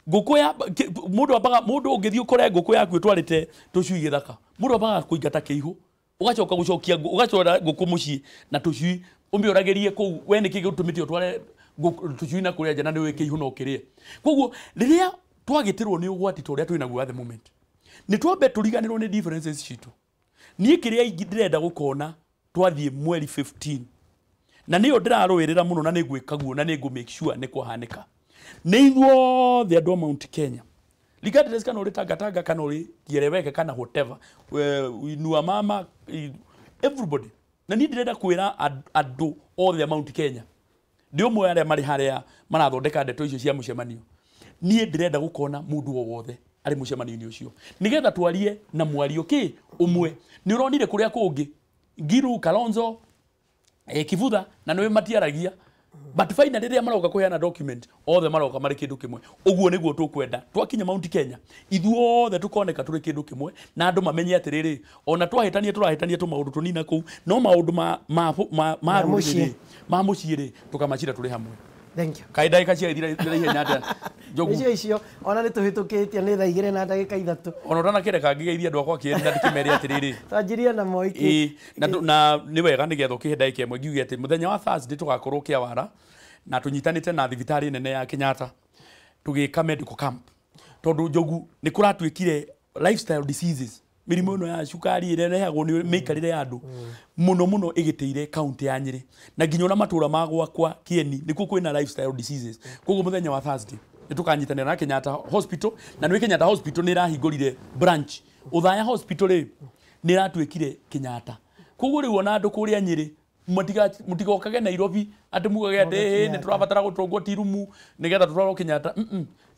Speaker 2: ngũkũ ya mũndũ ambaga, mũndũ ũngĩthiĩ ũkore ngũkũ yaku ĩtwarĩte tũcui gĩthaka, mũndũ ambaga kũingata kĩihũ, ũgacoka gũcokia, ũgacora ngũkũ mũciĩ na tũcui, ũmĩũragĩrie kũu, we nĩkĩ gĩtũmĩte ũtware tũcui na kũrĩa nja na nĩũĩ kĩihũ no kĩrĩe. Koguo rĩrĩa twagĩtĩrwo nĩ ũgwati ta ũrĩa twĩ naguo at the moment, nĩ twambe tũriganĩrwo nĩ differences citũ. Niĩ kĩrĩa ndĩrenda gũkona twathiĩ mweri 15 Na nĩyo ndĩrarũĩrĩra mũno na nĩngwĩka guo na nĩngũ make sure nĩ kwahanĩka. Nĩ ithuothe andũ a Mount Kenya, regardless kana ũrĩ Tangatanga kana ũrĩ Kieleweke kana whatever, Inua Mama, everybody. Na niĩ ndĩrenda kwĩra andũ othe a Mount Kenya, ndĩ ũmwe arĩa marĩ harĩa marathondeka ndeto icio cia mũcemanio. Niĩ ndĩrenda gũkona mũndũ o wothe arĩ mũcemanio-inĩ ũcio nĩgetha twarie na mwario kĩ ũmwe. Nĩ ũronire kũrĩa kũngĩ Ngiru, Kalonzo, Kivutha na nĩwe matiaragia, but finally rĩrĩa maroka kũheana document othe maroka marĩ kĩndũ kĩmwe. Ũguo nĩguo tũkwenda twakinya Mount Kenya ithuothe tũkoneka tũrĩ kĩndũ kĩmwe na andũ mamenye atĩrĩrĩ, ona twahĩtania tũrahĩtania tũmaũndũ tũnini kũu, no maũndũ ma rũrĩrĩ ma mũciĩ rĩ tũkamacira tũrĩ hamwe.
Speaker 1: Thank you.
Speaker 2: Kaĩ ndagĩka ciagĩthira ihenya atĩa Njogu?
Speaker 1: Icio ona nĩ tũhĩtũkĩtie nĩ thaa 2 na ndagĩka 3.
Speaker 2: Ona ũtanakĩreka ngĩgeithia andũ akwa kĩeri na ndĩkĩmere atĩrĩrĩ,
Speaker 1: twanjirie na Moi.
Speaker 2: Na nĩ wega nĩgetha ũkĩhe ndagĩka ĩmwe ngiuge atĩ mũthenya wa Thursday tũgakorwo Kĩawara na tũnyitanĩte na thibitarĩ nene ya Kenyatta tũgĩka medical camp, tondũ Njogu nĩ kũratuĩkire lifestyle diseases, mĩrimũ ĩno ya cukari ĩrĩa ĩrehagwo nĩ mĩikarĩre ya andũ mũno mũno ĩgĩtĩire kaunti ya Nyĩrĩ na nginya ona matũra ma gwakwa Kieni nĩkuo kwĩna lifestyle diseases. Koguo mũthenya wa Thursday nĩ tũkanyitanĩra na Kenyatta Hospital, na nĩ Kenyatta Hospital nĩ ĩrahingũrire branch. Othaya Hospital rĩ nĩ ĩratuĩkire Kenyatta. Koguo rĩu ona andũ kũrĩa Nyĩrĩ mũtigokage Nairobi atĩ mugage atĩ nĩ tũrabatara gũtũngwo tirumu nĩgetha tũtwarwo Kenyatta.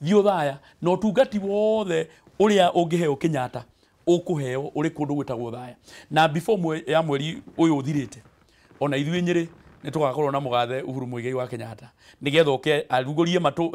Speaker 2: Thiĩ Othaya na ũtungati wothe ũrĩa ũngĩheo Kenyatta ũkũheo ũrĩ kũndũ gwĩtagwo Othaya. Na before ya mweri ũyũ ũthirĩte ona ithuĩ Nyĩrĩ nĩ tũgakorwo na mũgathe Uhuru Muigai wa Kenyatta nĩgetha oke arugũrie matũ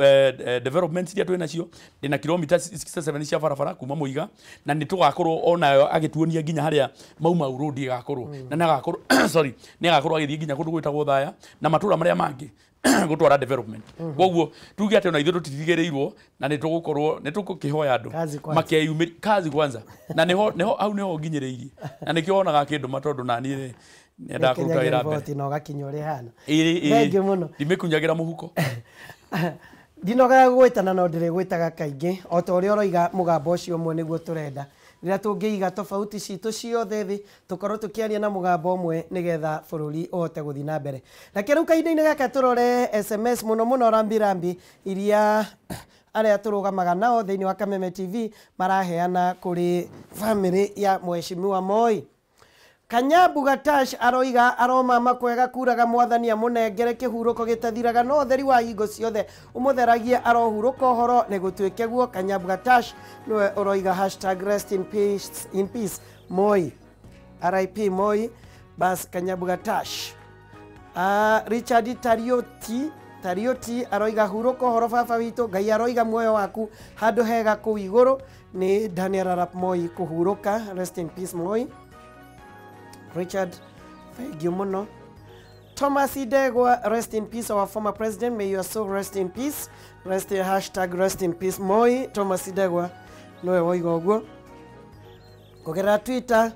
Speaker 2: developments iria twĩ nacio. Ndĩna kilomita 67 cia barabara kuma Muiga na nĩ tũgakorwo onayo agĩtuonia nginya harĩa Mau Mau Road ĩgakorwo na nĩagakorwo sorry nĩagakorwo agĩthiĩ nginya kũndũ gwĩtagwo Othaya na matũra marĩa mangĩ gũtwara development. Koguo tuge atĩ ona ithuĩ tũtitigĩrĩirwo na nĩ tũgũkorwo nĩ tũgũkĩhoya andũ makeyumĩria kazi kwanza, na nĩho hau nĩho nginyĩrĩirie na nĩkĩo wonaga kĩndũma tondũ naniĩ rĩ nyendaga kũruta wĩra mbere
Speaker 1: na ũgakinya ũrĩa ĩhana. Thengiũ mũno.
Speaker 2: Ndimĩkunyagĩra mũhuko.
Speaker 1: Ndinogaga gwĩtana no ndĩrĩgwĩtaga kaingĩ o ta ũrĩa ũroiga mũgambo ũcio ũmwe nĩguo tũrenda. Rĩrĩa tũngĩiga tofauti citũ ciothe thĩ tũkorwo tũkĩaria na mũgambo ũmwe nĩgetha bũrũri ũhote gũthiĩ na mbere. Reke rĩu kahinda-inĩ gaka tũrore SMS mũno mũno rambi rambi iria arĩa tũrũgamaga nao thĩinĩ wa Kameme TV maraheana kũrĩ family ya Mheshimiwa Moi. Kanyabu Gatash aroiga aromama kwega kuraga mwathani amũnengere kĩhurũko gĩtathiraga no ũtheri wa hingo ciothe ũmũtheragie arohurũka ũhoro nĩ gũtuĩke guo. Kanyabu Gatash nĩwe ũroiga hashtag rest in peace, in peace Moi, RIP Moi. Bas Kanyabu Gatash. Richard Tarioti aroiga hurũka ũhoro baba witũ, Ngai aroiga muoyo waku handũ hega kũu igũrũ. Nĩ Daniel Arap Moi kũhurũka, rest in peace Moi. Richard, thank you muno. Thomas Idegwa, rest in peace, our former president. May your soul rest in peace. Rest in hashtag rest in peace Moi. Thomas Idegwa, nowe woiga ũguo. Kũgerera Twitter,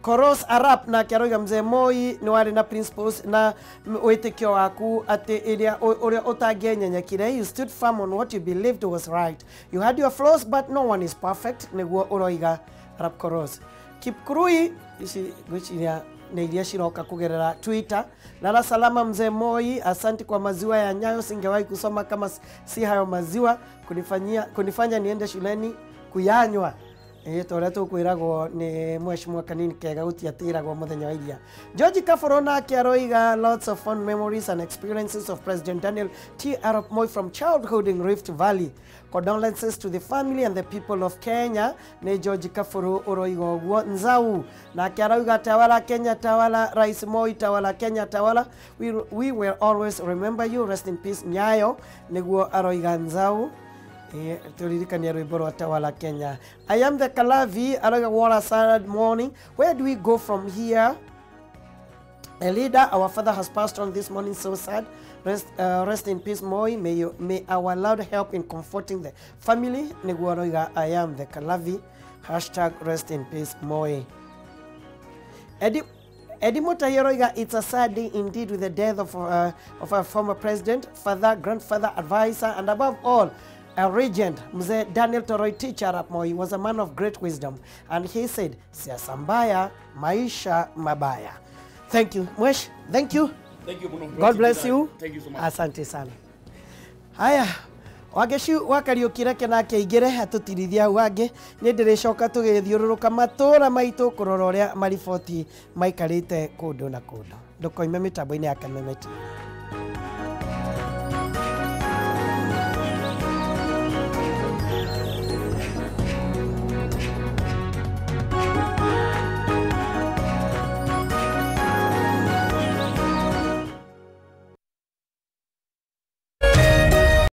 Speaker 1: Koros Arap na aroiga mzee Moi nĩ warĩ na principles na wĩtĩkio waku atĩ ĩrĩa ũrĩa ũtangĩenyenyekire. You stood firm on what you believed was right. You had your flaws but no one is perfect, nĩguo ũroiga Arap Koros. Kipkurui ici ngwĩciria nĩ iria ciroka kugerera Twitter. Lala salama mzee Moi, asante kwa maziwa ya Nyayo, singewahi kusoma kama si hayo maziwa kunifanya niende shuleni kuyanywa. Ta ũrĩa tũkwĩragwo nĩ Mheshimiwa Kanini Kega gũtiatĩragwo mũthenya wa iria. George Kaboro nake aroiga lots of fond memories and experiences of President Daniel T. Arap Moi from childhood in Rift Valley. Condolences to the family and the people of Kenya. Nĩ George Kaboro ũroiga ũguo. Nzau nake arauga tawala Kenya tawala, Rais Moi tawala Kenya tawala. We will always remember you, rest in peace Nyayo, nĩguo aroiga Nzau. Turirikania rwĩmbo rwa tawala Kenya. I am the Kalavi aroiga what a sad morning. Where do we go from here? A leader, our father has passed on this morning, so sad. Rest in peace Moi. May our Lord help in comforting the family. Nĩguo aroiga I am the Kalavi, hashtag rest in peace Moi. Eddie Mutahi aroiga it's a sad day indeed with the death of our former president, father, grandfather, advisor, and above all, a regent. Mzee Daniel Toroitich Arap Moi was a man of great wisdom, and he said, siasa mbaya, maisha mabaya. Thank you, Mwesh. Thank you.
Speaker 2: Thank you mũno.
Speaker 1: God bless you.
Speaker 2: Thank you so much.
Speaker 1: Asante sana. Haya, Wangeci wa Kariuki reke nake aingĩre atũtirithia hau hangĩ. Niĩ ndĩrĩcoka tũgĩthiũrũrũka matũũra maitũ kũrora ũrĩa mariboti maikarĩte kũndũ na kũndũ. Ndũkoime mĩtambo-inĩ ya Kameme TV.